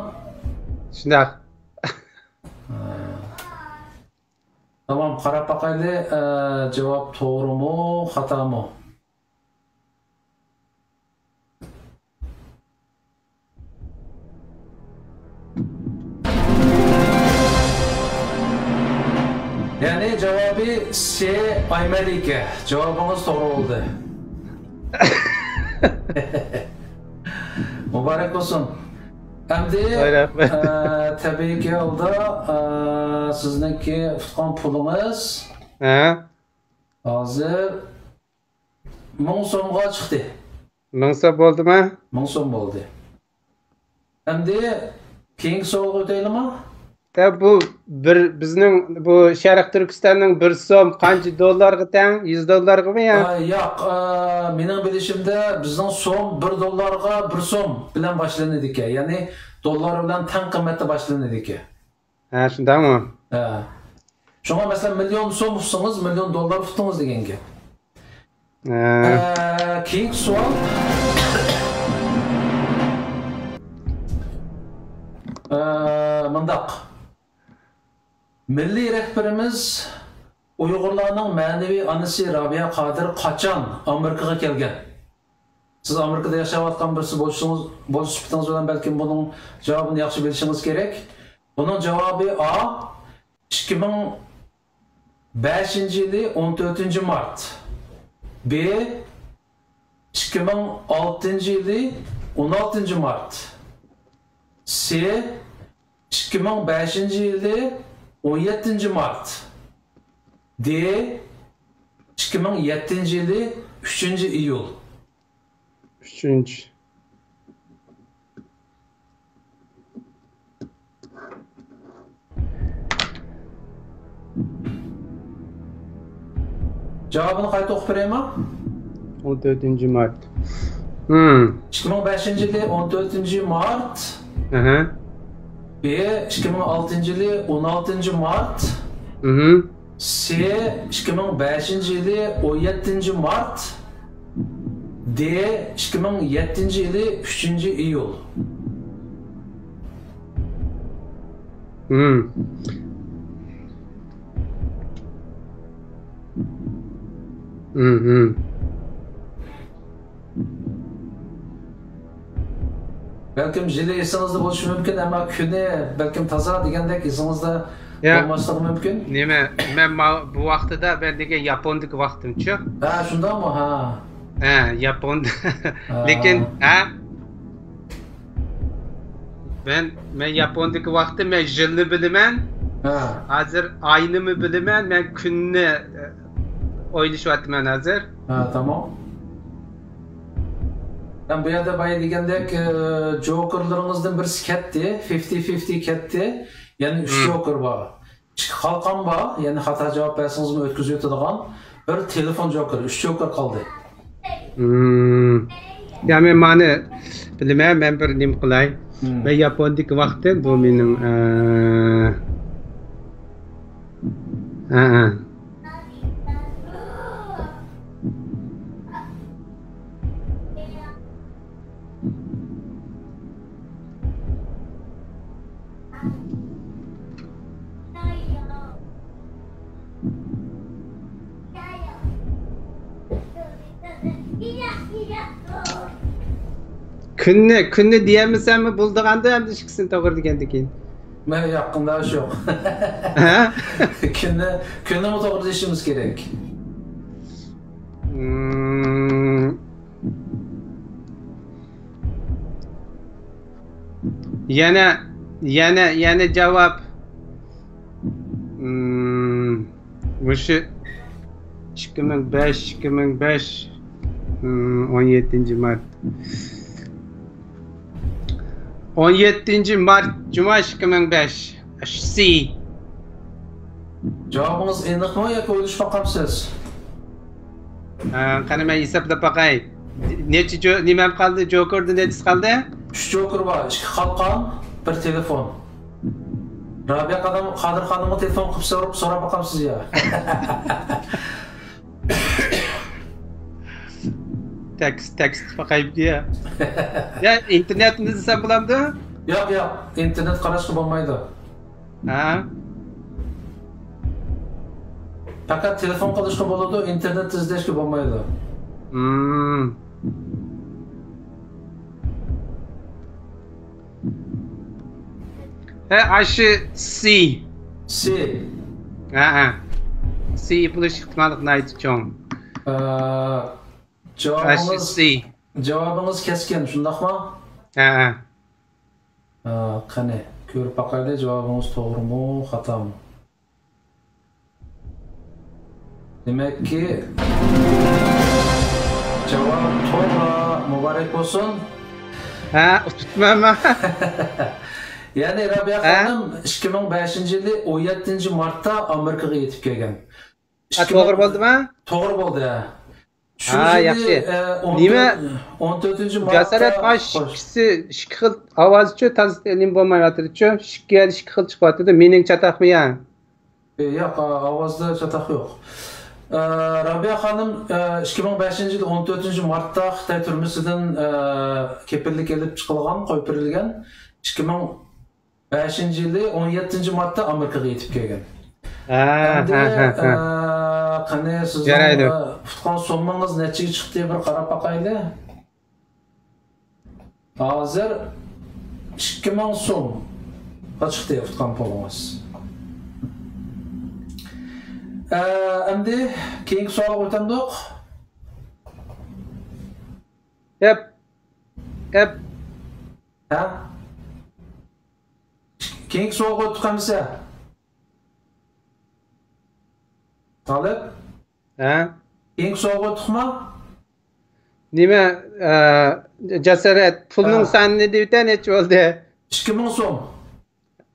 شۇنداق. ھە. تامام، قاراپ باقايلى، ئە، جاۋاب توغرىمۇ، خاتامۇ؟ يەنى جاۋابى سى ئايمەلىكە. جاۋابىڭىز توغرا بولدى. مۇبارەك بولسۇن. ئەمدى، ۋاي، رەھمەت. ئە، تەبىئىي ھالدا، ئە، سىزنىڭكى ئۇتقان پۇلىڭىز، ھە، ھازىر مىڭ سومغا چىقتى. مىڭ سوم بولدىمۇ؟ مىڭ سوم بولدى. ئەمدى كېيىنكى سوئالغا ئۆتەيلىمۇ؟ يا، بۇ بىر، بىزنىڭ بۇ شەرقىي تۈركىستاننىڭ بىر سوم قانچە دوللارغا تەڭ؟ يۈز دوللارغىمۇ يا؟ ئا، ياق، ئا، مېنىڭ بىلىشىمدە بىزنىڭ سوم بىر دوللارغا بىر سوم بىلەن باشلىنىدىكەن. يەنى دوللار بىلەن تەڭ قىممەتتە باشلىنىدىكەن. ھە، شۇنداقمۇ؟ ھە. شۇڭا، مەسىلەن، مىليون سوم ئۇتسىڭىز، مىليون دوللار ئۇتتىڭىز دېگەن گەپ. ھە. ئە، كېيىنكى سوئال. ئە، مۇنداق. مىللىي رەھبىرىمىز، ئۇيغۇرلارنىڭ مەنىۋى ئانىسى رابىيە قادىر قاچان ئامېرىكىغا كەلگەن؟ سىز ئامېرىكىدا ياشاۋاتقان بىرسى بولۇشىڭىز، بولۇش سۈپىتىڭىز بىلەن بەلكىم بۇنىڭ جاۋابىنى ياخشى بىلىشىڭىز كېرەك. بۇنىڭ جاۋابى ئا، ئىككى مىڭ بەشىنچى يىلى ئون تۆتىنچى مارت. بى، ئىككى مىڭ ئالتىنچى يىلى ئون ئالتىنچى مارت. سى، ئىككى مىڭ بەشىنچى يىلى ئون يەتتىنچى مارت. دى، ئىككى مىڭ يەتتىنچى يىلى ئۈچىنچى ئىيۇل. ئۈچىنچى. جاۋابىنى قايتا ئوقۇپ بېرەيمۇ؟ ئون تۆتىنچى مارت. ھىم. ئىككى مىڭ بەشىنچى يىلى ئون تۆتىنچى مارت. ئەھە. بى، ئىككى مىڭ ئالتىنچى يىلى ئون ئالتىنچى مارت. ھىم. سى، ئىككى مىڭ بەشىنچى يىلى ئون يەتتىنچى مارت. دى، ئىككى مىڭ يەتتىنچى يىلى ئۈچىنچى ئىيۇل. ھىم. ھىم، ھىم. بەلكىم يىلى ئېسىڭىزدە بولۇشى مۇمكىن، ئەمما كۈنى بەلكىم تازا دېگەندەك ئېسىڭىزدە يا، بولماسلىقى مۇمكىن. نېمە، مەن ما-، بۇ ۋاقتىدا مەن دېگەن ياپوندىكى ۋاقتىمچۇ؟ ھە، شۇنداقمۇ؟ ھە. ھە، ياپوندا. ھە. لېكىن، ھە؟ مەن، مەن ياپوندىكى ۋاقىتتا مەن يىلنى بىلىمەن. ھە. ھازىر ئاينىمۇ بىلىمەن، مەن كۈننى، ئە، ئويلىشىۋاتىمەن ھازىر. ھە، تامام. بۇ يەردە بايا دېگەندەك، ئى، جوكېرلىرىڭىزدىن بىرسى كەتتى، فىفتى فىفتى كەتتى. يەنى ئۈچ مم. جوكېر بار. ئىككى قالقان بار، يەنى خاتا جاۋاب بەرسىڭىزمۇ ئۆتكۈزۈۋېتىدىغان بىر تېلېفون جوكېر، ئۈچ جوكېر قالدى. مم. يا، مەن مانى بىلىمەن، مەن بىر نېمە قىلاي. مم. مەن ياپوندىكى ۋاقىتتىن بۇ مېنىڭ، ئە، ئە، ئە. كۈننى، كۈننى دېيەلمىسەممۇ بولىدىغاندۇ، ئەمدى ئىككىسىنى توغرا دېگەندىن كېيىن. مەن ياققىندا ئىش يوق. ھە؟ كۈننى، كۈننىمۇ توغرا دېيىشىمىز كېرەك. مم. يەنە، يەنە، يەنە جاۋاب. مم، مۇشۇ ئىككى مىڭ بەش، ئىككى مىڭ بەش، مم، ئون يەتتىنچى مارت. ئون يەتتىنچى مارت، جۇما، ئىككى مىڭ بەش. سى. جاۋابىڭىز ئېنىقمۇ ياكى ئويلىشىپ باقامسىز؟ ھە، قېنى، مەن ھېسابلاپ باقاي. نەچچە جو-، نېمەم قالدى؟ جوكېردا نەچچىسى قالدى؟ ئۈچ جوكېر بار، ئىككى قالقان، بىر تېلېفون. رابىيە خانىم، قادىر خانىمغا تېلېفون قىلىپ سوراپ، سوراپ باقامسىز يا؟ تېكىست، تېكىست قىلىپ باقايمىكى يا؟ يا، ئىنتېرنېتنى دېسەم بولامدۇ؟ ياق، ياق، ئىنتېرنېت قاراشقا بولمايدۇ. ھە؟ پەقەت تېلېفون قىلىشقا بولىدۇ، ئىنتېرنېتتا ئىزدەشكە بولمايدۇ. مم. ھە، ئاشۇ سى. سى. ھە، ھە. سى بولۇش ئېھتىماللىقى ناھايىتى چوڭ. ئە، ئاشۇ جاۋابىڭىز، سى. جاۋابىڭىز كەسكىن، شۇنداقمۇ؟ ھە، ھە. ئا، قېنى، كۆرۈپ باقايلى، جاۋابىڭىز توغرىمۇ، خاتامۇ؟ دېمەككى، جاۋاب توغرا، مۇبارەك بولسۇن. ھە، ئۇتۇپتىمەنمۇ؟ يەنى رابىيە ھە؟ خانىم ئىككى مىڭ بەشىنچى يىلى ئون يەتتىنچى مارتتا ئامېرىكىغا يېتىپ كەلگەن. ھە، توغرا بولدىمۇ؟ توغرا بولدى، ھە. شۇ ھا، يىلى، ياخشى. ئە، ئون تۆت، نېمە؟ ئون تۆتىنچى مارتتا، جاسارەت، مانا خوش. ئىككىسى ئىككى خىل ئاۋازچۇ، تازا نېمە بولمايۋاتىدۇچۇ؟ ئىككى يەر ئىككى خىل چىقىۋاتىدۇ. مېنىڭ چاتاقمۇ يا؟ ئە، ياق، ئا-، ئاۋازدا چاتاق يوق. ئە، رابىيە خانىم، ئە، ئىككى مىڭ بەشىنچى يىل ئون تۆتىنچى مارتتا خىتاي تۈرمىسىدىن، ئە، كېپىللىك ئېلىپ چىقىلغان، قويۇپ بېرىلگەن. ئىككى مىڭ بەشىنچى يىلى ئون يەتتىنچى مارتتا ئامېرىكىغا يېتىپ كەلگەن. ھە، ئەمدى، ھە، ھە، ھە. ئە، قېنى، سىزنىڭ، يارايدۇ. ئە، ئۇتقان سوممىڭىز نەچچىگە چىقتى، بىر قاراپ باقايلى. ھازىر ئىككى مىڭ سومغا چىقتى ئۇتقان پۇلىڭىز. ئە، ئەمدى كېيىنكى سوئالغا ئۆتەمدۇق؟ يەپ. يەپ. ھە؟ كېيىنكى سوئالغا ئۆتتۇق ئەمىسە. تالىپ؟ ھە؟ كېيىنكى سوئالغا ئۆتتۇقمۇ؟ نېمە، ئە، جاسارەت، پۇلنىڭ ھە. سانىنى دېۋىتە، نەچچە بولدى؟ ئىككى مىڭ سوم.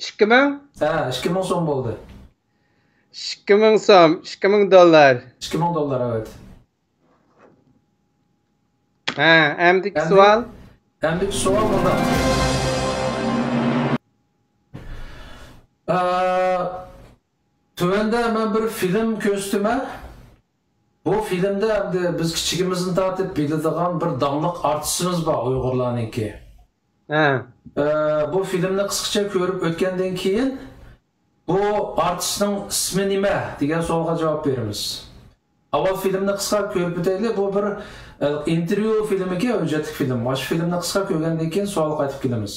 ئىككى مىڭ؟ ھە، ئىككى مىڭ سوم بولدى. ئىككى مىڭ سوم، ئىككى مىڭ دوللار. ئىككى مىڭ دوللار، ئەۋەت. ھە، ئەمدىكى ئەمدى، سوئال؟ ئەمدىكى سوئال مۇنداق. ئە، تۆۋەندە مەن بىر فىلىم كۆرسىتىمەن. بۇ فىلىمدە ئەمدى بىز كىچىكىمىزدىن تارتىپ بىلىدىغان بىر داڭلىق ئارتىسىمىز بار ئۇيغۇرلارنىڭكى. ھە. ئە، بۇ فىلىمنى قىسقىچە كۆرۈپ ئۆتكەندىن كېيىن، بۇ ئارتىسنىڭ ئىسمى نېمە دېگەن سوئالغا جاۋاب بېرىمىز. ئاۋۋال فىلىمنى قىسقا كۆرۈپ ئۆتەيلى. بۇ بىر، ئە، ئىنتېرۋيۇ فىلىمىكەن، ھۆججەتلىك فىلىم. مانا شۇ فىلىمنى قىسقا كۆرگەندىن كېيىن سوئالغا قايتىپ كېلىمىز.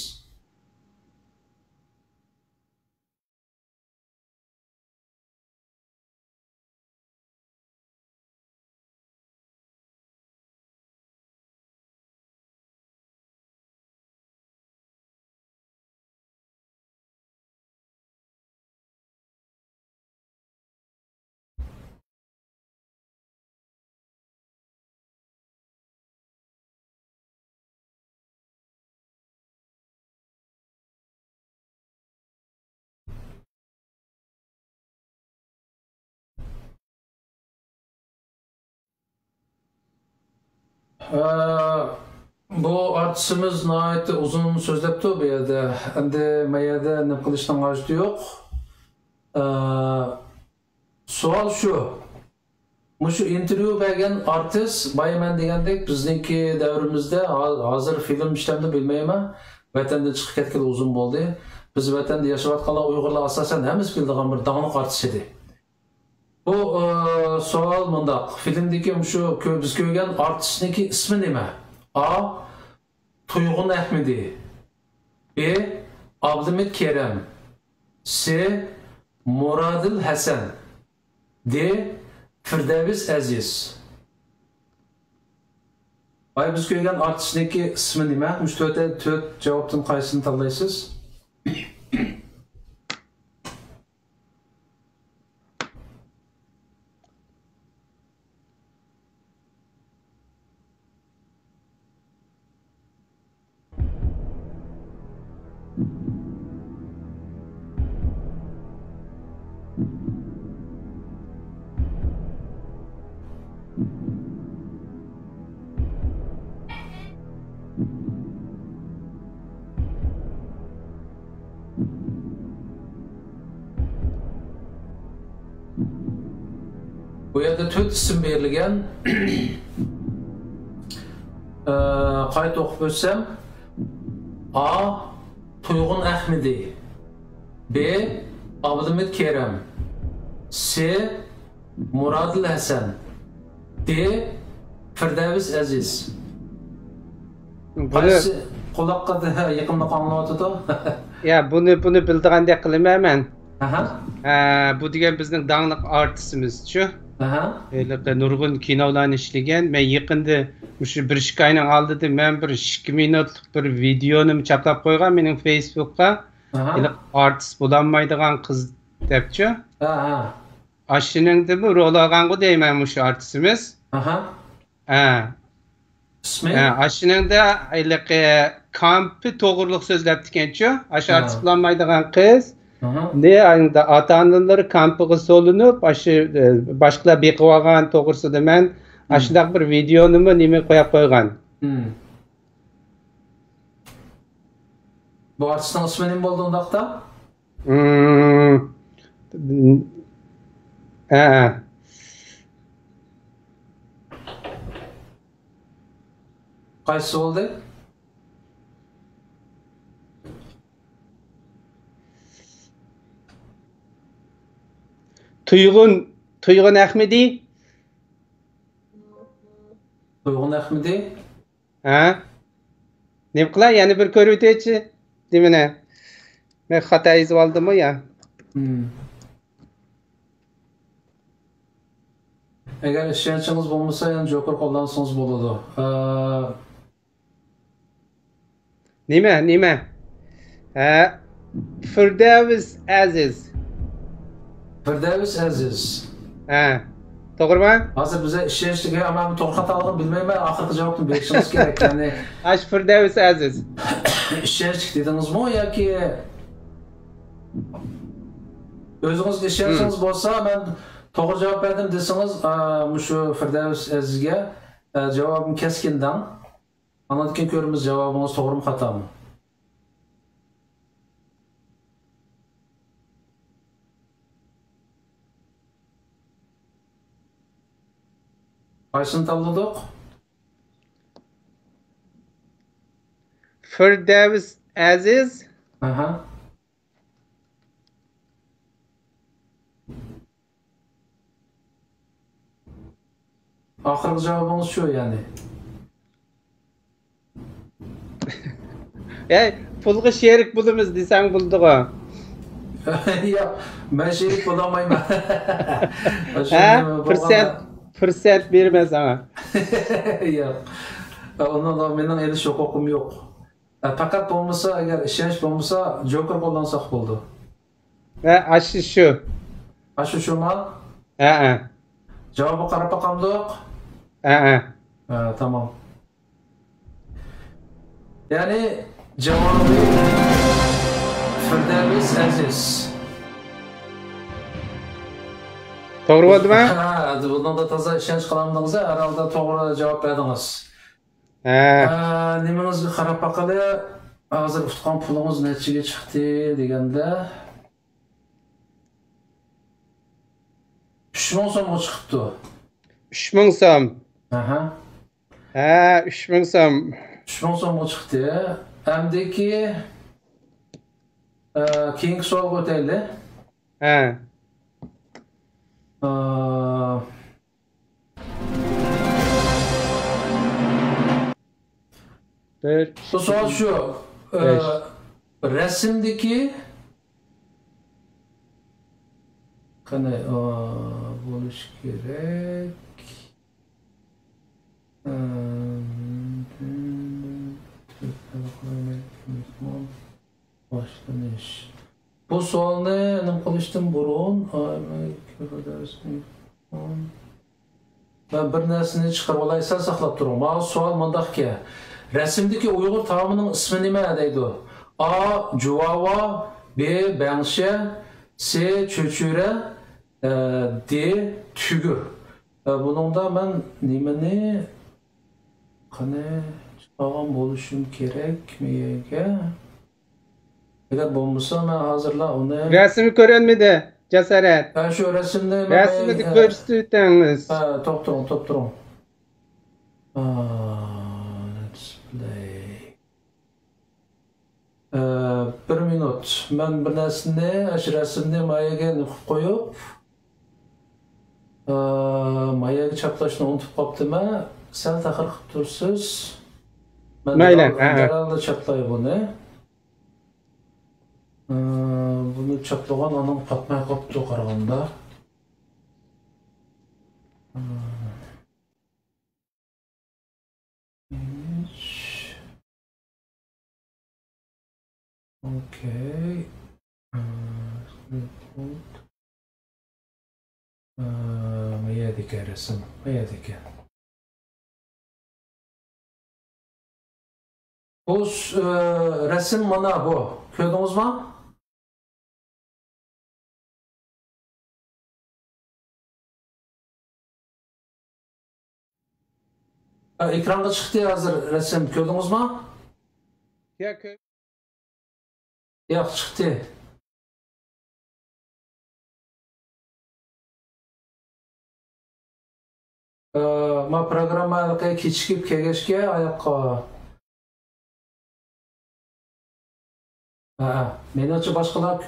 ئە، بۇ ئارتىسىمىز ناھايىتى ئۇزۇن سۆزلەپتۇ بۇ يەردە. ئەمدى ما يەردە نېمە قىلىشنىڭ ھاجىتى يوق. ئە، سوئال شۇ. مۇشۇ ئىنتېرۋيۇ بەرگەن ئارتىس، بايا مەن دېگەندەك، بىزنىڭكى دەۋرىمىزدە ھا-، ھازىر فىلىم ئىشلەمدۇ بىلمەيمەن. ۋەتەندىن چىقىپ كەتكىلى ئۇزۇن بولدى. بىز ۋەتەندە ياشاۋاتقانلار ئۇيغۇرلار ئاساسەن ھەممىسى بىلىدىغان بىر داڭلىق ئارتىس ئىدى. بۇ، ئە، سوئال مۇنداق. فىلىمدىكى مۇشۇ كۆ-، بىز كۆرگەن ئارتىسنىڭكى ئىسمى نېمە؟ ئا، تۇيغۇن ئەھمىدى. ب، ئابلىمىت كېرەم. س، مۇرادىل ھەسەن. د، فىردەۋس ئەزىز. بايا بىز كۆرگەن ئارتىسنىڭكى ئىسمى نېمە؟ مۇشۇ تۆت، تۆت جاۋابتىن قايسىنى تاللايسىز؟ بۇ يەردە تۆت ئىسىم بېرىلگەن. ئە، قايتا ئوقۇپ ئۆتسەم، ئا، تۇيغۇن ئەخمىدى. ب، ئابلىمىت كېرەم. س، مۇرادىل ھەسەن. د، فىردەۋس ئەزىز. بۇنى قايسى قۇلاققا يېقىملىق ئاڭلىنىۋاتىدۇ؟ يا، بۇنى، بۇنى بىلىدىغاندەك قىلىمەن مەن. ئەھە. ئە، بۇ دېگەن بىزنىڭ داڭلىق ئارتىسىمىزچۇ. ئەھە. ھېلىقى نۇرغۇن كىنولارنى ئىشلىگەن. مەن يېقىندا مۇشۇ بىر ئىككى ئاينىڭ ئالدىدا مەن بىر ئىككى مىنۇتلۇق بىر ۋىدېئونىمۇ چاپلاپ قويغان مېنىڭ فېيسبۇكقا. ئەھە. ھېلىقى ئارتىس بولالمايدىغان قىز دەپچۇ. ئەھە. ئاشۇنىڭدىمۇ رول ئالغانغۇ دەيمەن مۇشۇ ئارتىسىمىز. ئەھە. ھە. ئىسمى؟ ھە، ئاشۇنىڭدا ھېلىقى كامپى توغرۇلۇق سۆزلەپتىكەنچۇ؟ ئاشۇ ھە. ئارتىس بولالمايدىغان قىز. ئاھا. نى، ئاتا-ئانىلىرى كامپىغا سولىنىپ، ئاشۇ، ئە، باشقىلار بېقىۋالغان توغرىسىدا مەن مم. ئاشۇنداق بىر ۋىدېئونىمۇ نېمە قويۇپ قويغان. مم. بۇ ئارتىسنىڭ ئىسمى نېمە بولدى ئۇنداقتا؟ مم. ھە، ھە. قايسىسى بولدى؟ تۇيغۇن، تۇيغۇن ئەخمىدى. تۇيغۇن ئەخمىدى. ھە؟ نېمە قىلاي؟ يەنە بىر كۆرۈۋېتەيچى. نېمىنى؟ مەن خاتا يېزىۋالدىممۇ يا؟ مم. ئەگەر ئىشەنچىڭىز بولمىسا، يەنە جوكېر قوللانسىڭىز بولىدۇ. ئە، نېمە، نېمە؟ ھە، فىردەۋس ئەزىز. فىردەۋس ئەزىز. ھە، توغرىمۇ؟ ھازىر بىزگە ئىشەنچلىك، ئەمما بۇ توغرا خاتالىقىنى بىلمەيمەن، ئاخىرقى جاۋابنى بېرىشىڭىز كېرەك. يەنى ئاشۇ فىردەۋس ئەزىز. ئىشەنچلىك دېدىڭىزمۇ ياكى ئۆزىڭىزگە ئىشەنچىڭىز ھىم. بولسا، مەن توغرا جاۋاب بەردىم دېسىڭىز، ئا، مۇشۇ فىردەۋس ئەزىزگە، ئا، جاۋابىم كەسكىن دەڭ. ئاندىن كېيىن كۆرىمىز، جاۋابىڭىز توغرىمۇ، خاتامۇ. قايسىنى تاللىدۇق؟ فىردەۋس ئەزىز. ئاھا. ئاخىرقى جاۋابىڭىز شۇ، يەنى. ھەي، پۇلغا شېرىك بولىمىز دېسەڭ بولىدىغۇ. ياق، مەن شېرىك بولالمايمەن. ھە؟ پىرسەنت، پىرسەنت بېرىمەن ساڭا. ياق. ئۇنىڭغا مېنىڭ ئېلىش ھوقۇقۇم يوق. ئە، پەقەت بولمىسا، ئەگەر ئىشەنچ بولمىسا، جوكېر قوللانساق بولىدۇ. ھە، ئاشۇ شۇ. ئاشۇ شۇما؟ ھە، ھە. جاۋابىغا قاراپ باقامدۇق؟ ھە، ھە. ھە، تامام. يەنى جاۋابى فىردەۋس ئەزىز. توغرا بولدىمۇ؟ ھە، بۇنىڭدا تازا ئىشەنچ قىلالمىدىڭىز، ھەر ھالدا توغرا جاۋاب بەردىڭىز. ھە. ئە، نېمىڭىزگە قاراپ باقىلى. ھازىر ئۇتقان پۇلىڭىز نەچچىگە چىقتى دېگەندە، ئۈچ مىڭ سومغا چىقىپتۇ. ئۈچ مىڭ سوم. ئەھە. ھە، ئۈچ مىڭ سوم. ئۈچ مىڭ سومغا چىقتى. ئەمدىكى، ئە، كېيىنكى سوئالغا ئۆتەيلى. ھە. ئە، تۆت، بۇ سوئال شۇ، ئە، بەش. رەسىمدىكى، قېنى، ئە، بولۇش كېرەك. ئە، باشلىنىش. بۇ سوئالنى نېمە قىلىشتىن بۇرۇن، مەن بىر نەرسىنى چىقىرىۋالاي، سەل ساقلاپ تۇرۇڭ. ماۋۇ سوئال مۇنداقكەن. رەسىمدىكى ئۇيغۇر تائامىنىڭ ئىسمى نېمە دەيدۇ. ئا، جۇۋاۋا، ب، بەڭشە، س، چۆچۈرە، ئە، د، تۈگۈر. ئە، بۇنىڭدا مەن نېمىنى، قېنى، چىقارغان بولۇشۇم كېرەك مېيەگە. ئەگەر بولمىسا، مەن ھازىرلا ئۇنى رەسىم كۆرۈنمىدى، جاسارەت. ھە، شۇ رەسىمنى مەن رەسىمنى مەن، كۆرسىتىۋېتىڭىز. ھە، توختىڭ، توختىڭ. ئا، دىسپلېي. ئە، بىر مىنۇت. مەن بىر نەرسىنى، ئاشۇ رەسىمنى ماياگە نېمە قىلىپ قويۇپ، ئە، ماياگە چاپلاشنى ئۇنتۇپ قاپتىمەن. سەل تەخىر قىلىپ تۇرسىز. مەن مەيلى، دەرھال، ھە، ھە. دەرھاللا چاپلاي بۇنى. ئە، بۇنى چاپلىغان ئانام پاتماي قاپتۇ قارىغاندا. ئە، ئوكەي. ئە، ئە، ما يەردىكەن رەسىم؟ ما يەردىكەن؟ بۇ س-، ئە، رەسىم مانا بۇ. كۆردىڭىزمۇ؟ ئە، ئېكرانغا چىقتى ھازىر رەسىم. كۆردىڭىزمۇ؟ ياق، كۆ-، ياق، چىقتى. ئە، ما پروگرامما ھېلىقى كېچىكىپ كەلگەچكە ئاياققا. ھە، مېنىڭچە باشقىلار،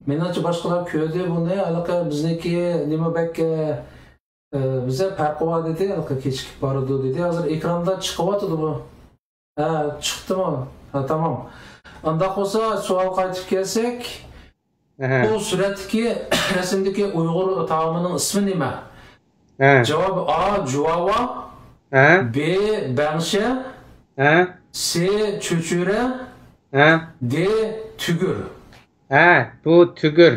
مېنىڭچە باشقىلار كۆردى بۇنى. ھېلىقى بىزنىڭكى نېمە بەك، ئە، ئە، بىزدە پەرقى بار دېدى، ھېلىقى كېچىكىپ بارىدۇ دېدى. ھازىر ئېكراندا چىقىۋاتىدۇ بۇ. ھە، چىقتىمۇ؟ ھە، تامام. ئانداق بولسا، سوئال قايتىپ كەلسەك، ئەھە. بۇ سۈرەتتىكى، رەسىمدىكى ئۇيغۇر تائامىنىڭ ئىسمى نېمە؟ ھە. جاۋاب: ئا، جۇۋاۋا، ھە. ب، بەڭشە، ھە. س، چۆچۈرە، ھە. د، تۈگۈر. ھە، بۇ تۈگۈر.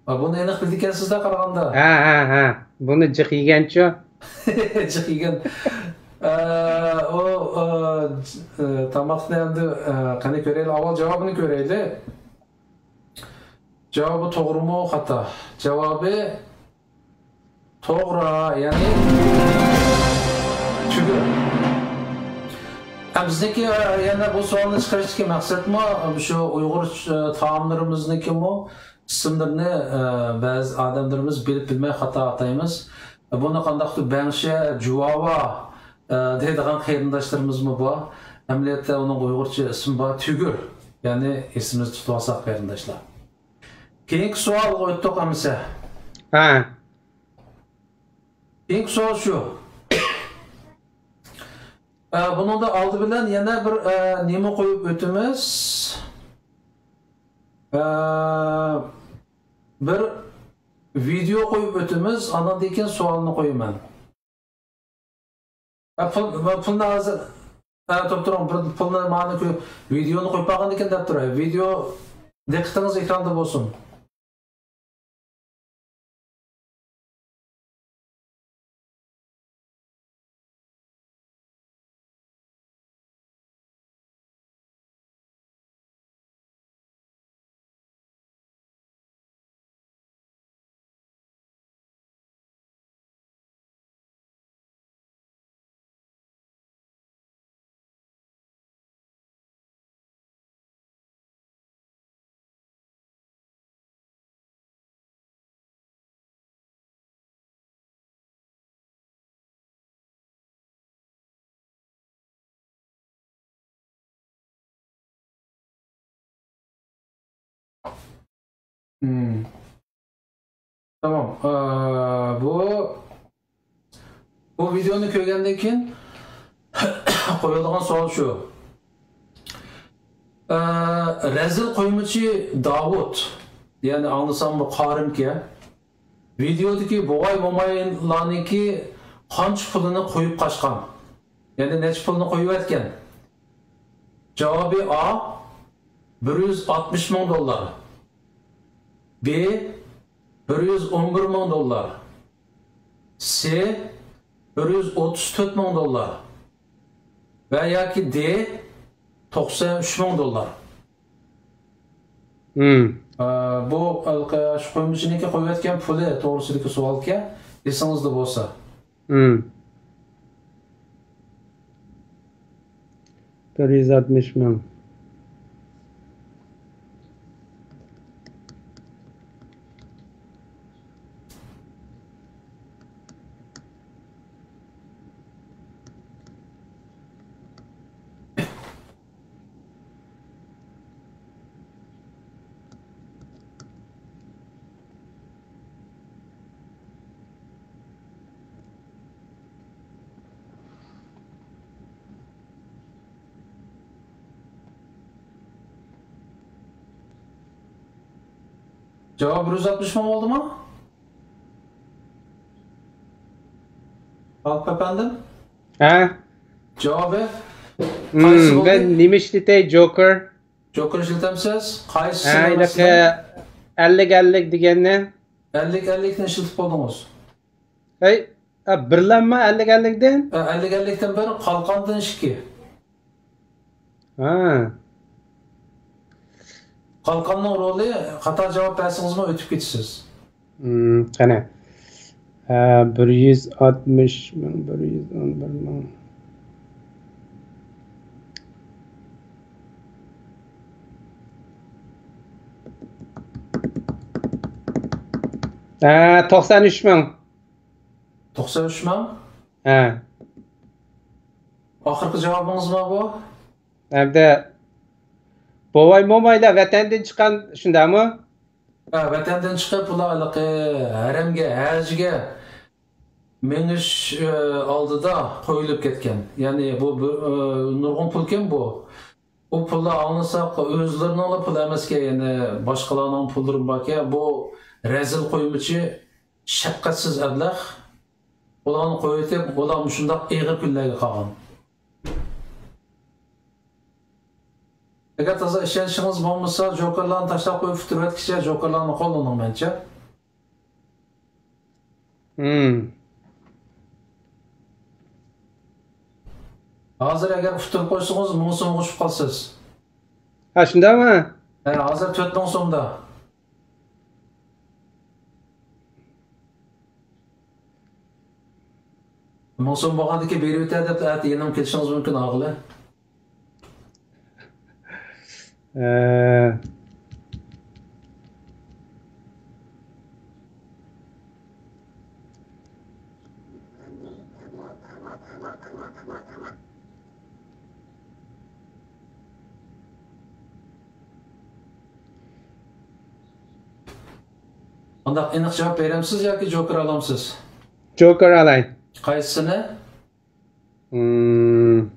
ئا، بۇنى ئېنىق بىلىدىكەنسىز-دە قارىغاندا. ھە، ھە، ھە. بۇنى جىق يېگەنچۇ؟ جىق يېگەن. ئە، ئۇ، ئە، ئە، تاماقنى ئەمدى، ئە، قېنى كۆرەيلى، ئاۋۋال جاۋابىنى كۆرەيلى. جاۋابى توغرىمۇ، خاتا؟ جاۋابى توغرا، يەنى تۈگۈر. ھە، بىزنىڭكى، ئە، يەنە بۇ سوئالنى چىقىرىشتىكى مەقسەتمۇ، ئە، شۇ ئۇيغۇر، ئە، تائاملىرىمىزنىڭكىمۇ ئىسىملىرىنى، ئە، بەزى ئادەملىرىمىز بىلىپ بىلمەي خاتا ئاتايمىز. ئە، بۇنى قانداقتۇر بەڭشە، جۇۋاۋا، ئە، دەيدىغان قېرىنداشلىرىمىزمۇ بار. ئەمەلىيەتتە ئۇنىڭ ئۇيغۇرچە ئىسمى بار، تۈگۈر. يەنى ئېسىمىزدە تۇتۇۋالساق، قېرىنداشلار. كېيىنكى سوئالغا ئۆتتۇق ئەمىسە. ھە. كېيىنكى سوئال شۇ. ئە، بۇنىڭدا ئالدى بىلەن يەنە بىر، ئە، نېمە قويۇپ ئۆتىمىز؟ ئە، بىر ۋىدېئو قويۇپ ئۆتىمىز، ئاندىن كېيىن سوئالنى قويىمەن. ھە، پۇل، پۇلنى ھازىر، ھە، تۇرۇپ تۇرۇڭ، بىر پۇلنى مانا كۆ-، ۋىدېئونى قويۇپ باققاندىن كېيىن دەپ تۇراي. ۋىدېئو، دىققىتىڭىز ئېكراندا بولسۇن. مم. تامام. ئە، بۇ، بۇ ۋىدېئونى كۆرگەندىن كېيىن قويۇلىدىغان سوئال شۇ. ئە، رەزىل قويمىچى داۋۇت، يەنى ئاڭلىسام بۇ قارىمكەن. ۋىدېئودىكى بوۋاي مومايلارنىڭكى قانچە پۇلىنى قويۇپ قاچقان؟ يەنى نەچچە پۇلنى قويۇۋەتكەن؟ جاۋابى: ئا، بىر يۈز ئاتمىش مىڭ دوللار. بى، بىر يۈز ئون بىر مىڭ دوللار. سى، بىر يۈز ئوتتۇز تۆت مىڭ دوللار. ۋە ياكى دى، توقسان ئۈچ مىڭ دوللار. مم. ئە، بۇ ھېلىقى شۇ قويمىچىنىڭكى قويۇۋەتكەن پۇلى توغرىسىدىكى سوئالكەن، ئېسىڭىزدە بولسا. مم. بىر يۈز ئاتمىش مىڭ. جاۋاب بىر يۈز ئاتمىش مىڭ بولدىمۇ؟ خالىق ئەپەندىم؟ ھە؟ جاۋابى قايسى مم، بولدى؟ مەن نېمە ئىشلىتەي، جوكېر؟ جوكېر ئىشلىتەمسىز؟ قايسى ھە، سىزنىڭ ھېلىقى مەسىلە؟ ئەللىك ئەللىك دېگەننى. ئەللىك ئەللىكنى ئىشلىتىپ بولدىڭىز. ھەي، ئە، بىرلەممۇ ئەللىك ئەللىكتىن؟ ئە، ئەللىك ئەللىكتىن بىر، قالقاندىن ئىككى. ھە. قالقاننىڭ رولى، خاتا جاۋاب بەرسىڭىزمۇ ئۆتۈپ كېتىسىز. مم، قېنى. ھە، بىر يۈز ئاتمىش مىڭ، بىر يۈز ئون بىر مىڭ. ھە، توقسان ئۈچ مىڭ. توقسان ئۈچ مىڭ؟ ھە. ئاخىرقى جاۋابىڭىزمۇ بۇ؟ ئەمدى بوۋاي مومايلار ۋەتەندىن چىققان، شۇنداقمۇ؟ ھە، ۋەتەندىن چىقىپ، بۇلار ھېلىقى ھەرەمگە، ھەجگە مېڭىش، ئە، ئالدىدا قويۇلۇپ كەتكەن. يەنى بۇ بىر، ئە، نۇرغۇن پۇلكەن بۇ. ئۇ پۇللار ئاڭلىساق، ئۆزلىرىنىڭلا پۇلى ئەمەسكەن، يەنى باشقىلارنىڭ پۇللىرى باركەن. بۇ رەزىل قويمىچى، شەپقەتسىز ئەبلەخ. ئۇلارنى قويۇۋېتىپ، ئۇلار مۇشۇنداق ئېغىر كۈنلەرگە قالغان. ئەگەر تازا ئىشەنچىڭىز بولمىسا، جوكېرلارنى تاشلاپ قويۇپ ئۇتتۇرۇۋەتكىچە، جوكېرلارنى قوللىنىڭ مەنچە. ھىم. ھازىر ئەگەر ئۇتتۇرۇپ قويسىڭىز، مىڭ سومغا چۈشۈپ قالىسىز. ھە، شۇنداقمۇ؟ ھە، ھازىر تۆت مىڭ سومدا. مىڭ سوم بولغاندىكىن بېرىۋېتە دەپ، ئەتە يەنە كېلىشىڭىز مۇمكىن، ئاغىلى. ئە، قانداق، ئېنىق جاۋاب بېرەمسىز ياكى جوكېر ئالامسىز؟ جوكېر ئالاي. قايسىسىنى؟ مم.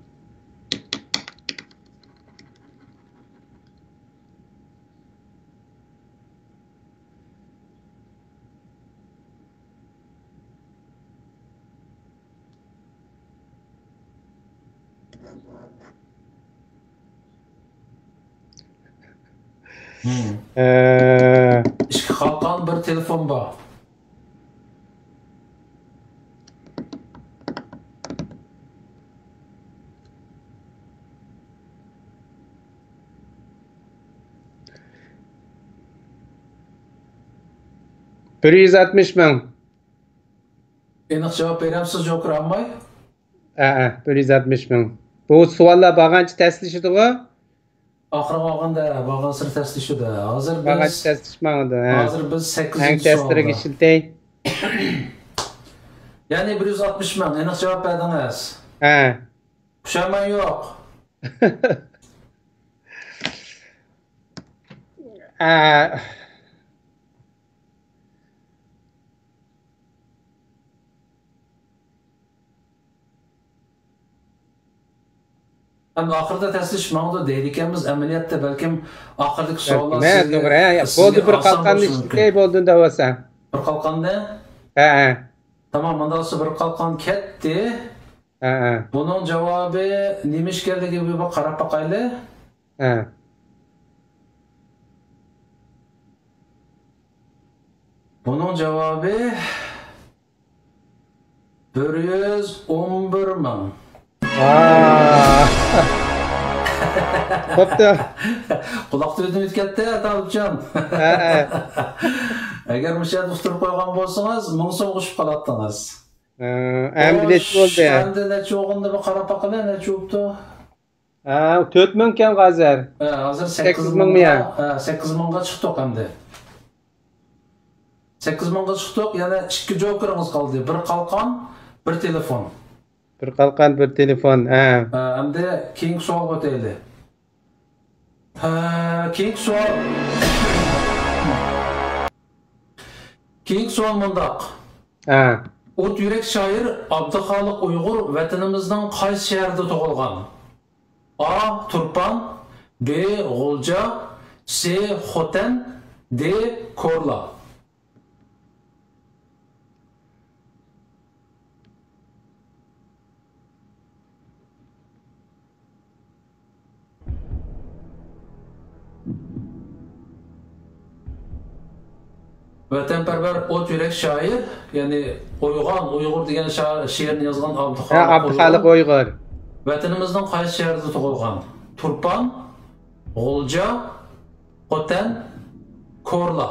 مم. ئە، ئىككى قالقان، بىر تېلېفون بار. بىر يۈز ئاتمىش مىڭ. ئېنىق جاۋاب بېرەمسىز، جوكېر ئالماي؟ ھە، ھە، بىر يۈز ئاتمىش مىڭ. بۇ سوئاللار بارغانچە تەسلىشىدىغۇ؟ ئاخىرىغا بارغاندا، بارغانسېرى تەسلىشىدۇ. ھازىر بىز، بارغانچە تەسلىشماڭىدۇ، ھە. ھازىر بىز سەككىزىنچى سوئالدا. ئەڭ تەستىرەك ئىشلىتەي. يەنى بىر يۈز ئاتمىش مىڭ، ئېنىق جاۋاب بەردىڭىز. ھە. پۇشايمان يوق. ئە، ئەمدى ئاخىرىدا تەسلىشىپ ماڭىدۇ دەيدىكەنمىز، ئەمەلىيەتتە بەلكىم ئاخىردىكى سوئاللار مەن سىزگە، توغرا، ھە، سىزگە بولدى، بىر ئاسان قالقاننى بولۇشى مۇمكىن. ئىشلىتەي، بولدى دەۋاتسام. بىر قالقاننى؟ ھە، ھە. تامام، مۇنداق بولسا بىر قالقان كەتتى. ھە، ھە. بۇنىڭ جاۋابى نېمە ئىكەنلىكىگە بىر قاراپ باقايلى. ھە. بۇنىڭ جاۋابى بىر يۈز ئون بىر مىڭ. ۋاي. بوپتۇ. قۇلاق تۈۋىدىن ئۆتۈپ كەتتى، تالىپجان. ھە، ھە. ئەگەر مۇشۇ يەردە ئۇتتۇرۇپ قويغان بولسىڭىز، مىڭ سوم قوشۇپ قالاتتىڭىز. ھە، ئەمدى نەچچە بولدى؟ ئەمدى نەچچە بولغىنىنى بىر قاراپ باقىلى، نەچچە بوپتۇ؟ ھە، تۆت مىڭ ئىكەن ھازىر. ھە، ھازىر سەككىز مىڭ، سەككىز مىڭ يا؟ ھە، سەككىز مىڭغا چىقتۇق ئەمدى. سەككىز مىڭغا چىقتۇق، يەنە ئىككى جوكېرىڭىز قالدى. بىر قالقان، بىر تېلېفون. بىر قالقان، بىر تېلېفون، ھە. ھە، ئەمدى كېيىنكى سوئالغا ئۆتەيلى. ھە، كېيىنكى سوئال. كېيىنكى سوئال مۇنداق. ھە. ئوت يۈرەك شائىر ئابدۇخالىق ئۇيغۇر ۋەتىنىمىزنىڭ قايسى شەھىرىدە تۇغۇلغان؟ ئا، تۇرپان، بى، غۇلجا، سى، خوتەن، دى، كورلا. ۋەتەنپەرۋەر ئوت يۈرەك شائىر، يەنى ئويغان ئۇيغۇر دېگەن شا-، شېئىرنى يازغان ھە، ئابدۇخالىق ئابدۇخالىق ئۇيغۇر. ئۇيغۇر. ۋەتىنىمىزنىڭ قايسى شەھىرىدە تۇغۇلغان؟ تۇرپان، غۇلجا، خوتەن، كورلا.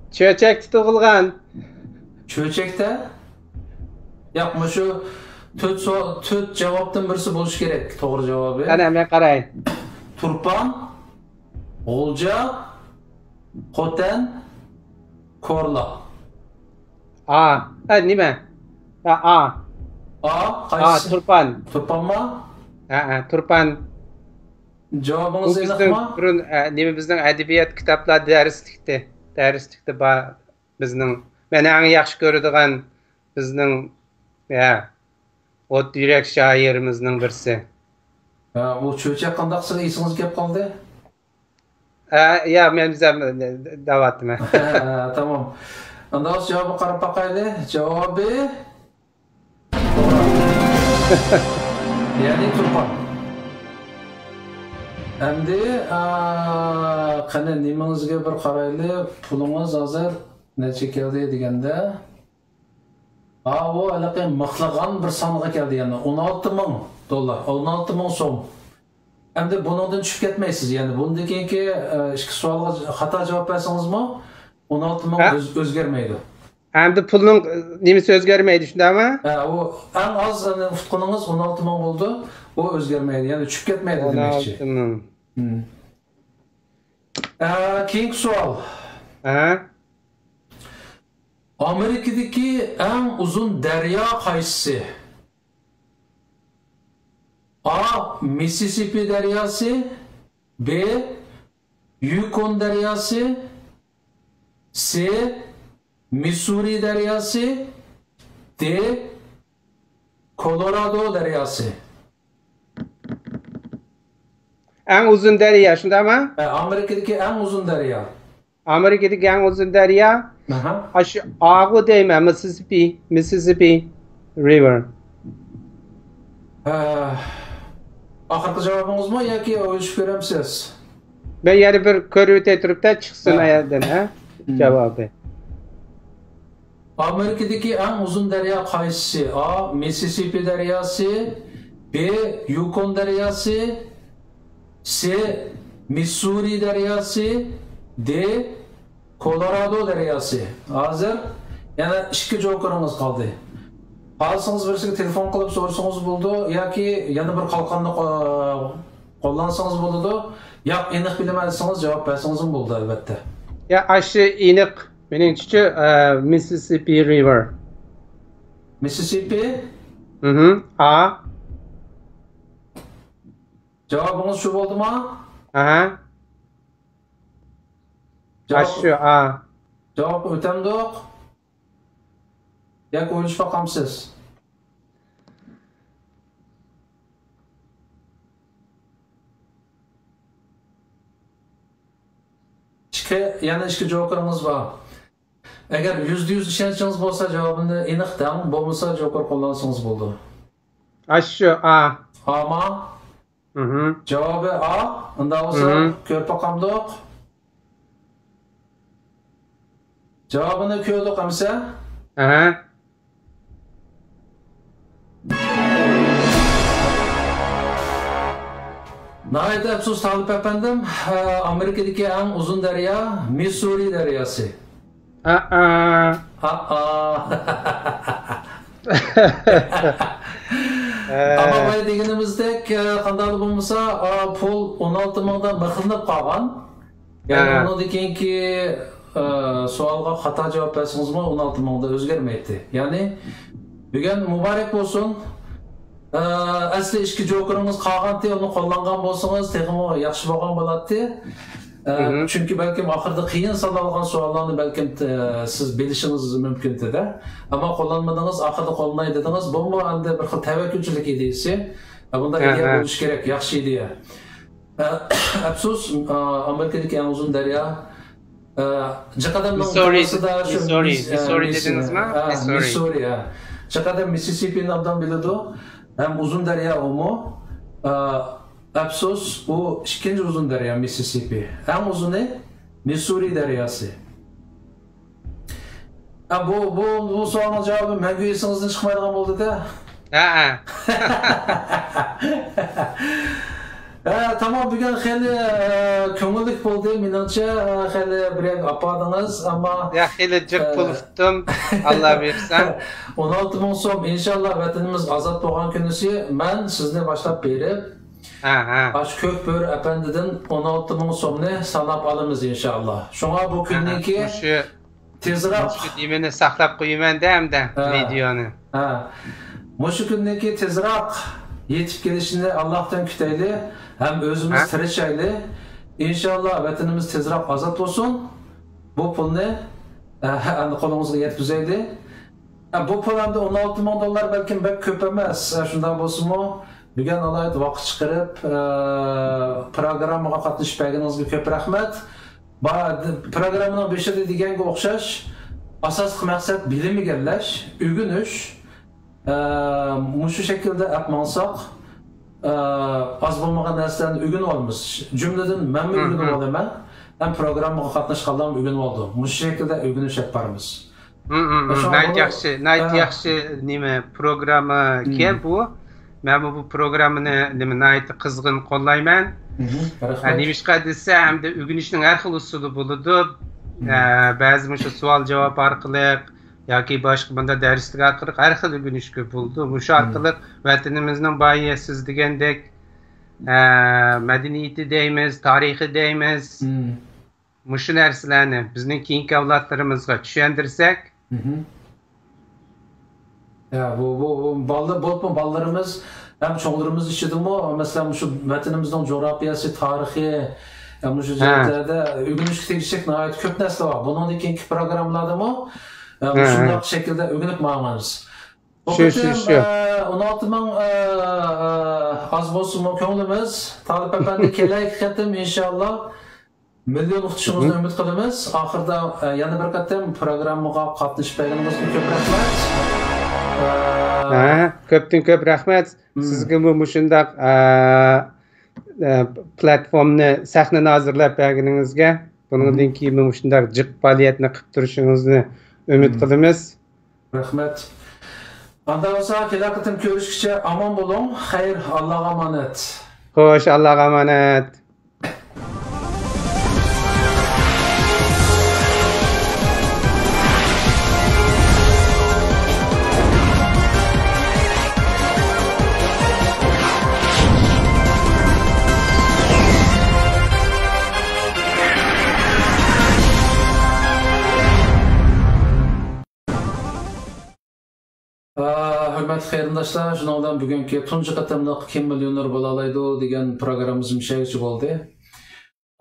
چۆچەكتە تۇغۇلغان. چۆچەكتە؟ ياق، مۇشۇ تۆت سو-، تۆت جاۋابتىن بىرسى بولۇشى كېرەك، توغرا جاۋابى. قېنى، مەن قاراي. تۇرپان، غۇلجا، خوتەن، كورلا. ئا. ئە، نېمە؟ ئا، ئا. ئا، ئا، قايسى؟ تۇرپان. تۇرپانما؟ ھە، ھە، تۇرپان. جاۋابىڭىز ئېنىقمۇ؟ بۇ بىزنىڭ بۇرۇن، ئە، نېمە، بىزنىڭ ئەدەبىيات كىتابلار دەرسلىكتە، دەرسلىكتە بار بىزنىڭ. مەن ئەڭ ياخشى كۆرىدىغان بىزنىڭ، يا، ئوت يۈرەك شائىرىمىزنىڭ بىرسى. ھە، ئۇ چۆچەك قانداق سىزنىڭ ئېسىڭىزگە كەپ قالدى؟ ھە، يا، مەن بىزەم دەۋاتىمەن. ھە، تامام. ئاندىن جاۋابقا قاراپ باقايلى. جاۋابى يەنى تۇرپان. ئەمدى، ئا، قېنى، نېمىڭىزگە بىر قارايلى. پۇلىڭىز ھازىر نەچچە كەلدى دېگەندە. ھا، ئۇ ھېلىقى مىخلىغان بىر سانغا كەلدى، يەنى ئون ئالتە مىڭ دوللار، ئون ئالتە مىڭ سوم. ئەمدى بۇنىڭدىن چۈشۈپ كەتمەيسىز، يەنى بۇندىن كېيىنكى، ئە، ئىككى سوئالغا خاتا جاۋاب بەرسىڭىزمۇ، ئون ئالتە مىڭ ھە؟ ئۆز-، ئۆزگەرمەيدۇ. ئەمدى پۇلنىڭ، ئە، نېمىسى ئۆزگەرمەيدۇ، شۇنداقمۇ؟ ھە، ئۇ ئەڭ ئاز، ئە، ئۇتقىنىڭىز ئون ئالتە مىڭ بولىدۇ، ئۇ ئۆزگەرمەيدۇ، يەنى چۈشۈپ كەتمەيدۇ دېمەكچى. ئون ئالتە مىڭ. ھىم. ئە، كېيىنكى سوئال. ھە؟ ئامېرىكىدىكى ئەڭ ئۇزۇن دەريا قايسىسى؟ ئا، مىسسىسىپى دەرياسى، بى، يۇكون دەرياسى، سى، مىسسۇرى دەرياسى، دى، كولورادو دەرياسى. ئەڭ ئۇزۇن دەريا، شۇنداقمۇ؟ ھە، ئامېرىكىدىكى ئەڭ ئۇزۇن دەريا. ئامېرىكىدىكى ئەڭ ئۇزۇن دەريا. ئاھا. ئاشۇ ئاغۇ دەيمەن، مىسسىسىپى، مىسسىسىپى رىۋېر. ھە. ئاخىرقى جاۋابىڭىزمۇ ياكى ئويلىشىپ كۆرەمسىز؟ مەن يەنە بىر كۆرۈۋېتەي تۇرۇپتا چىقسۇن ھە. ئايەردىن، ھە؟ مم. جاۋابى. ئامېرىكىدىكى ئەڭ ئۇزۇن دەريا قايسىسى؟ ئا، مىسسىسىپى دەرياسى، بى، يۇكون دەرياسى، سى، مىسسۇرى دەرياسى، دى، كولورادو دەرياسى. ھازىر يەنە ئىككى جوكېرىڭىز قالدى. خالىسىڭىز بىرسىگە تېلېفون قىلىپ سورىسىڭىز بولىدۇ ياكى يەنە بىر قالقاننى قو-، قوللانسىڭىز بولىدۇ. ياق، ئېنىق بىلىمەن دېسىڭىز جاۋاب بەرسىڭىزمۇ بولىدۇ، ئەلۋەتتە. يا، ئاشۇ ئېنىق. مېنىڭچە، ئە، مىسسىسىپى رىۋېر. مىسسىسىپى؟ مھم، ئا. جاۋابىڭىز شۇ بولدىما؟ ئەھە. جاۋاب، ئاشۇ، ئا. جاۋابقا ئۆتەمدۇق؟ ياكى ئويلىشىپ باقامسىز؟ يەنە ئىككى جوكېرىڭىز بار. ئەگەر يۈزدە يۈز ئىشەنچىڭىز بولسا، جاۋابىنى ئېنىق دەڭ، بولمىسا جوكېر قوللانسىڭىز بولىدۇ. ئاشۇ، ئا. ئاما؟ مھم. جاۋابى ئا. ئۇنداق بولسا، مھم. كۆرۈپ باقامدۇق؟ جاۋابىنى كۆردۇق ئەمىسە؟ ئەھە. ناھايىتى ئەپسۇس، تالىپ ئەپەندىم، ئامېرىكىدىكى ئەڭ ئۇزۇن دەريا مىسسۇرى دەرياسى. ئا-ئا. ئا-ئا. ئە. ئەمما بايا دېگىنىمىزدەك، ئە، قانداقلا بولمىسا، ئا، پۇل ئون ئالتە مىڭدا مىخلىنىپ قالغان. يەنى ھە. ئۇنىڭدىن كېيىنكى، ئە، سوئالغا خاتا جاۋاب بەرسىڭىزمۇ ئون ئالتە مىڭدا ئۆزگەرمەيتتى. يەنى بۈگۈن مۇبارەك بولسۇن. ئە، ئەسلى ئىككى جوكېرىڭىز قالغانتى، ئۇنى قوللانغان بولسىڭىز تېخىمۇ ياخشى بولغان بولاتتى. ئە، مھم. چۈنكى بەلكىم ئاخىرىدا قىيىن سانالغان سوئاللارنى بەلكىم، ئە، سىز بىلىشىڭىز مۇمكىنتىدە. ئەمما قوللانمىدىڭىز، ئاخىردا قوللىناي دېدىڭىز. بۇمۇ ئەمدى بىر خىل تەۋەككۈلچىلىك ئىدىيىسى. ئە، بۇنداق ھە، ئىدىيە ھە. بولۇشى كېرەك، ياخشى ئىدىيە. ئە، ئەپسۇس، ئە، ئامېرىكىدىكى ئەڭ ئۇزۇن دەريا، ئە، جىق ئادەمنىڭ مىسسۇرى، كاللىسىدا شۇ مىسسۇرى، مىس-، ئە، مىسسۇرى مىس-، دېدىڭىزمۇ؟ ئە، مىسسۇرى. مىسسۇرى، ئە. جىق ئادەم مىسسىسىپىنى ئوبدان بىلىدۇ. ھەم ئۇزۇن دەريا ئۇمۇ. ئە، ئەپسۇس، ئۇ ئىككىنچى ئۇزۇن دەريا مىسسىسىپى. ئەڭ ئۇزۇنى مىسسۇرى دەرياسى. ھە، بۇ، بۇ، بۇ سوئالنىڭ جاۋابى مەڭگۈ ئېسىڭىزدىن چىقمايدىغان بولدى-دە. ھە، ھە. ھە، تامام، بۈگۈن خېلى، ئە، كۆڭۈللۈك بولدى، مېنىڭچە، ئە، خېلى بىر يەرگە ئاپاردىڭىز، ئەمما، يا، خېلى جىق ئە، بولۇپتۇم، ئاللا بۇيرۇسا. ئون ئالتە مىڭ سوم، ئىنشاللا، ۋەتىنىمىز ئازاد بولغان كۈنىسى مەن سىزنى باشلاپ بېرىپ، ھە، ھە. ئاشۇ كۆك بۆرە ئەپەندىدىن ئون ئالتە مىڭ سومنى ساناپ ئالىمىز، ئىنشاللا. شۇڭا بۇ ھە، ھە. كۈننىڭكى مۇشۇ تېزراق. مۇشۇ نېمىنى ساقلاپ قويىمەن-دە ئەمدى ھە. ۋىدېونى. ھە. مۇشۇ كۈننىڭكى تېزراق يېتىپ كېلىشىنى ئاللاھتىن كۈتەيلى ھەم ئۆزىمىز ھە؟ تىرىشايلى. ئىنشاللا ۋەتىنىمىز تېزراق ئازاد بولسۇن. بۇ پۇلنى، ھە، ئەمدى قولىڭىزغا يەتكۈزەيلى. ھە، بۇ پۇل ئەمدى ئون ئالتە مىڭ دوللار بەلكىم بەك كۆپ ئەمەس. ھە، شۇنداق بولسىمۇ، بۈگۈن ئالاھىدە ۋاقىت چىقىرىپ، ئە، پروگراممىغا قاتنىشىپ بەرگىنىڭىزگە كۆپ رەھمەت. با-، پروگراممىنىڭ بېشىدا دېگەنگە ئوخشاش، ئاساسلىق مەقسەت بىلىم ئىگىلەش، ئۆگىنىش. ئە، مۇشۇ شەكىلدە ئەپ ماڭساق، ئە، ئاز بولمىغان نەرسىلەرنى ئۆگىنىۋالىمىز. جۈملىدىن مەنمۇ مم، مم. ئۆگىنىۋالىمەن، ھەم پروگراممىغا قاتناشقانلارمۇ ئۆگىنىۋالىدۇ. مۇشۇ شەكىلدە ئۆگىنىش ئېلىپ بارىمىز. مم، مم، مم. شۇڭا ناھايىتى بۇنى ياخشى، ناھايىتى ھە. ياخشى نېمە، پروگرامما مم. ئىكەن بۇ. مەنمۇ بۇ پروگراممىنى نېمە، ناھايىتى قىزغىن قوللايمەن. مم، ھە، رەھمەت. نېمىشقا دېسە، ئەمدى ئۆگىنىشنىڭ ھەر خىل ئۇسۇلى بولىدۇ. مم. ئە، بەزى مۇشۇ سوئال-جاۋاب ئارقىلىق ياكى باشقا بۇنداق دەرسلىك ئارقىلىق ھەر خىل ئۆگىنىشكە بولىدۇ. مۇشۇ مم. ئارقىلىق ۋەتىنىمىزنىڭ بايى سىز دېگەندەك، ئە، مەدەنىيىتى دەيمىز، تارىخى دەيمىز. مم. مۇشۇ نەرسىلەرنى بىزنىڭ كېيىنكى ئەۋلادلىرىمىزغا چۈشەندۈرسەك. مم. يا، بۇ، بۇ، بۇ بالىلار، بولۇپمۇ بالىلىرىمىز ھەم چوڭلىرىمىز ئىچىدىمۇ، مەسىلەن، مۇشۇ ۋەتىنىمىزنىڭ جۇغراپىيەسى، تارىخى، يا مۇشۇ ھە. جەھەتلەردە ئۆگىنىشكە تېگىشلىك ناھايىتى كۆپ نەرسىلەر بار. بۇنىڭدىن كېيىنكى پروگراممىلاردىمۇ، ئە، ھە، مۇشۇنداق ھە. شەكىلدە ئۆگىنىپ ماڭىمىز. بۇ شۇ، شۇ، قېتىم، شۇ. ئە، ئون ئالتە مىڭ، ئە، ئە، ئاز بولسىمۇ كۆڭلىمىز. تالىپ ئەپەندى، كېلەركى قېتىم ئىنشاللا مىليون ئۇتۇشىڭىزنى مم. ئۈمىد قىلىمىز. ئاخىرىدا، ئە، يەنە بىر قېتىم پروگراممىغا قاتنىشىپ بەرگىنىڭىزگە كۆپ رەھمەت. ئە، ھە، كۆپتىن كۆپ رەھمەت. مم. سىزگىمۇ مۇشۇنداق، ئە، ئە، پلاتفورمىنى، سەھنىنى ھازىرلاپ بەرگىنىڭىزگە، بۇنىڭدىن مم. كېيىنمۇ مۇشۇنداق جىق پائالىيەتنى قىلىپ تۇرۇشىڭىزنى ئۈمىد مم. قىلىمىز. رەھمەت. ئانداق بولسا، كېلەر قېتىم كۆرۈشكىچە ئامان بولۇڭ. خەير، ئاللاغا ئامانەت. خوش، ئاللاغا ئامانەت. ئا، ھۆرمەتلىك قېرىنداشلار، شۇنىڭ بىلەن بۈگۈنكى تۇنجى قېتىملىق كىم مىليونېر بولالايدۇ دېگەن پروگراممىمىز مۇشۇ يەرگىچە بولدى.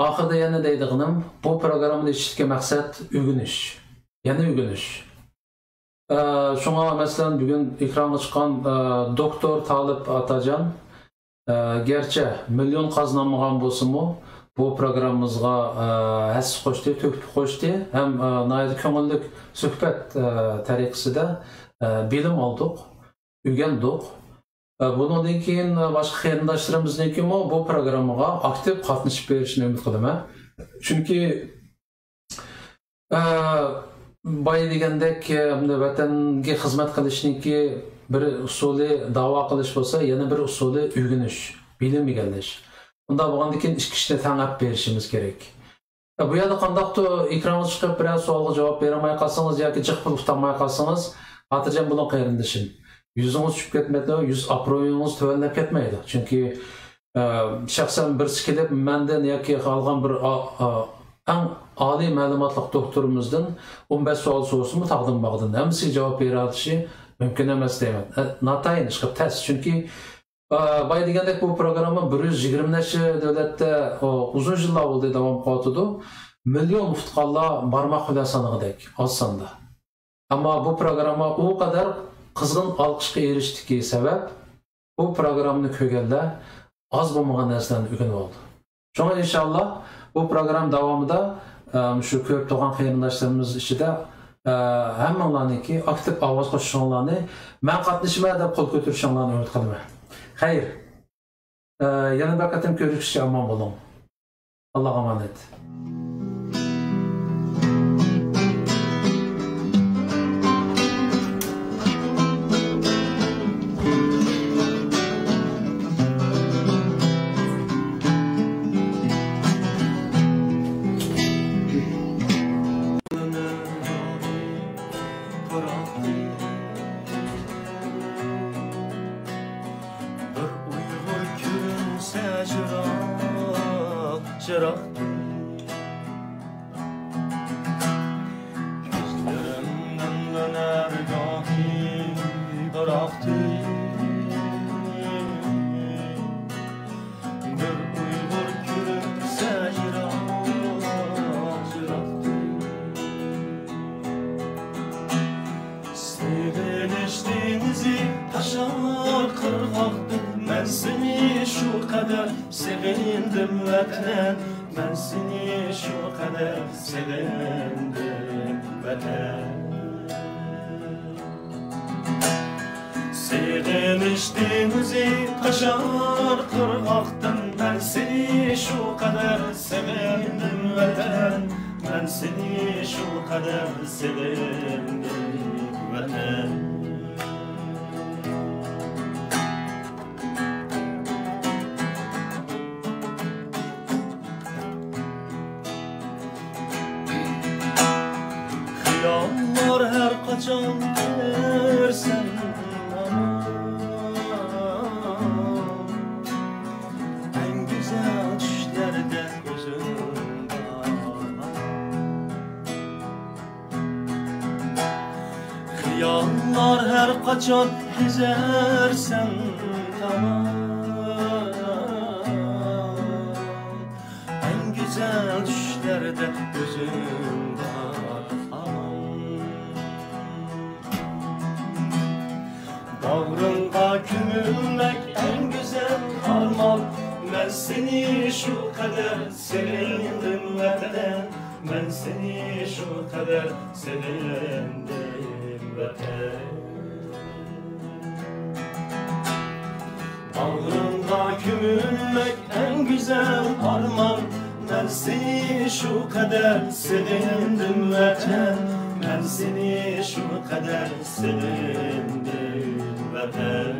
ئاخىرىدا يەنە دەيدىغىنىم، بۇ پروگراممىنى ئىشلىتىشتىكى مەقسەت ئۆگىنىش. يەنە ئۆگىنىش. ئە، شۇڭا، مەسىلەن، بۈگۈن ئېكرانغا چىققان، ئە، دوكتور تالىپ ئاتاجان، ئە، گەرچە مىليون قازىنالمىغان بولسىمۇ، بۇ پروگراممىمىزغا، ئە، ھەسسە قوشتى، تۆھپە قوشتى ھەم، ئە، ناھايىتى كۆڭۈللۈك سۆھبەت، ئە، تەرىقىسىدە، ئە، بىلىم ئالدۇق، ئۆگەندۇق. ئە، بۇنىڭدىن كېيىن، ئە، باشقا قېرىنداشلىرىمىزنىڭكىمۇ بۇ پروگراممىغا ئاكتىپ قاتنىشىپ بېرىشىنى ئۈمىد قىلىمەن. چۈنكى، ئە، بايا دېگەندەك، ئە، ۋەتەنگە خىزمەت قىلىشنىڭكى بىر ئۇسۇلى داۋا قىلىش بولسا، يەنە بىر ئۇسۇلى ئۆگىنىش، بىلىم ئىگىلەش. ئۇنداق بولغاندىن كېيىن ئىككى ئىشنى تەڭ ئەپ بېرىشىمىز كېرەك. بۇ يەردە قانداقتۇر ئېكرانغا چىقىپ بىرەر سوئالغا جاۋاب بېرەلمەي قالسىڭىز ياكى جىق بولۇپ ئۇتالماي قالسىڭىز، خاتىرجەم بولۇڭ قېرىندىشىم. يۈزىڭىز چۈشۈپ كەتمەيدۇ، يۈز ئابرۇيىڭىز تۆۋەنلەپ كەتمەيدۇ. چۈنكى، ئە، شەخسەن بىرسى كېلىپ مەندىن ياكى قالغان بىر ئا-، ئا-، ئەڭ ئالىي مەلۇماتلىق دوكتورىمىزدىن ئون بەش سوئال سورىسىمۇ تاغدىن باغدىن ھەممىسىگە جاۋاب بېرەلىشى مۇمكىن ئەمەس دەيمەن. ئە، ناتايىن ئىشقىلىپ تەس. چۈنكى ئا، بايا دېگەندەك، بۇ پروگرامما بىر يۈز يىگىرمە نەچچە دۆلەتتە، ئۇ، ئۇزۇن يىللار بولدى داۋام قىلىۋاتىدۇ. مىليون ئۇتقانلار بارماق بىلەن سانىغۇدەك ئاز ساندا. ئەمما بۇ پروگرامما ئۇ قەدەر قىزغىن ئالقىشقا ئېرىشتىكى سەۋەب، بۇ پروگراممىنى كۆرگەنلەر ئاز بولمىغان نەرسىلەرنى ئۆگىنىۋالدى. شۇڭا ئىنشاللا بۇ پروگرامما داۋامىدا، ئە، شۇ كۆرۈپ تۇرغان قېرىنداشلىرىمىز ئىچىدە، ئە، ھەممىڭلارنىڭكى ئاكتىپ ئاۋاز قوشۇشۇڭلارنى، مەن قاتنىشىمەن دەپ قول كۆتۈرۈشۈڭلارنى ئۈمىد قىلىمەن. خەير، ئە، يەنە بىر قېتىم كۆرۈشكىچە ئامان بولۇڭ. ئاللاغا ئامانەت. بىر ئۇيغۇر كۆرۈنسە جىراق، جىراق. كۆزلىرىمنىڭ لۆنەرگاھى بىراقتى. بىر ئۇيغۇر كۆرۈنسە يىراق، يىراقتى. سېغىنىش دېڭىزى تاشار قىرغاقتىن، مەن سېنى شۇ قەدەر سېغىندىم ۋەتەن، مەن سېنى شۇ قەدەر سېغىندىم ۋەتەن. سېغىنىش دېڭىزى تاشار قىرغاقتىن، مەن سېنى شۇ قەدەر سېغىندىم ۋەتەن، مەن سېنى شۇ قەدەر سېغىندىم ۋەتەن. خىياللار ھەر قاچان كۆرسەم ھامان، ئەڭ گۈزەل چۈشلەردە ئۆزۈڭ بار. خىياللار ھەر قاچان كېزەرسەن تامان، ئەڭ گۈزەل چۈشلەردە ئۆزۈڭ بار ئامان. باغرىڭغا كۆمۈلمەك ئەڭ گۈزەل ئارمان. مەن سېنى شۇ قەدەر سېغىندىم ۋەتەن، مەن سېنى شۇ قەدەر سېغىندىم ۋەتەن. باغرىڭغا كۆمۈلمەك ئەڭ گۈزەل ئارمان. مەن سېنى شۇ قەدەر سېغىندىم ۋەتەن، مەن سېنى شۇ قەدەر سېغىندىم ۋەتەن.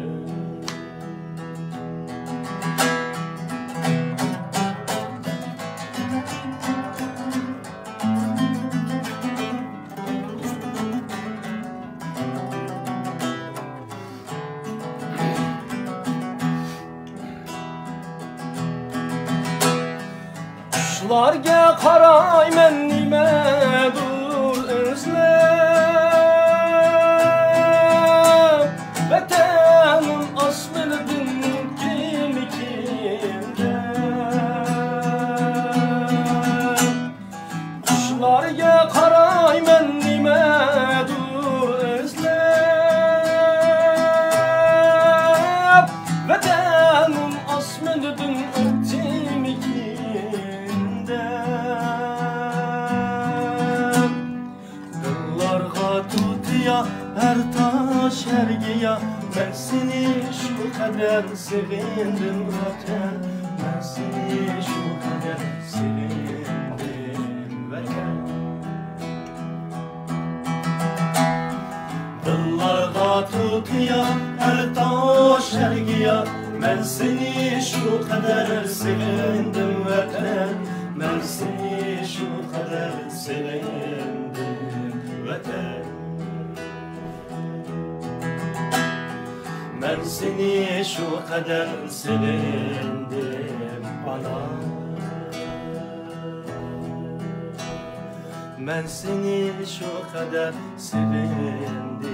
چۈشلەرگە قارايمەن نېمەدۇر ئىزلەپ، ۋەتەنىم ئاسمىنىدىن كىمكىن دەپ. چۈشلەرگە قارايمەن نېمەدۇر ئىزلەپ، ۋەتەنىم ئاسمىنىدىن ئۆتتىمىكىن ھەر تاش، ھەر گىياھ، مەن سېنى شۇ قەدەر سېغىندىم، ۋەتەن. مەن سېنى شۇ قەدەر سېغىندىم، ۋەتەن. دىللارغا تۇتىيا، ھەر تاش، ھەر گىياھ، مەن سېنى شۇ قەدەر سېغىندىم، ۋەتەن. مەن سېنى شۇ قەدەر سېغىندىم، ۋەتەن. مەن سېنى شۇ قەدەر سېغىندىم، ئانا. مەن سېنى شۇ قەدەر سېغىندىم.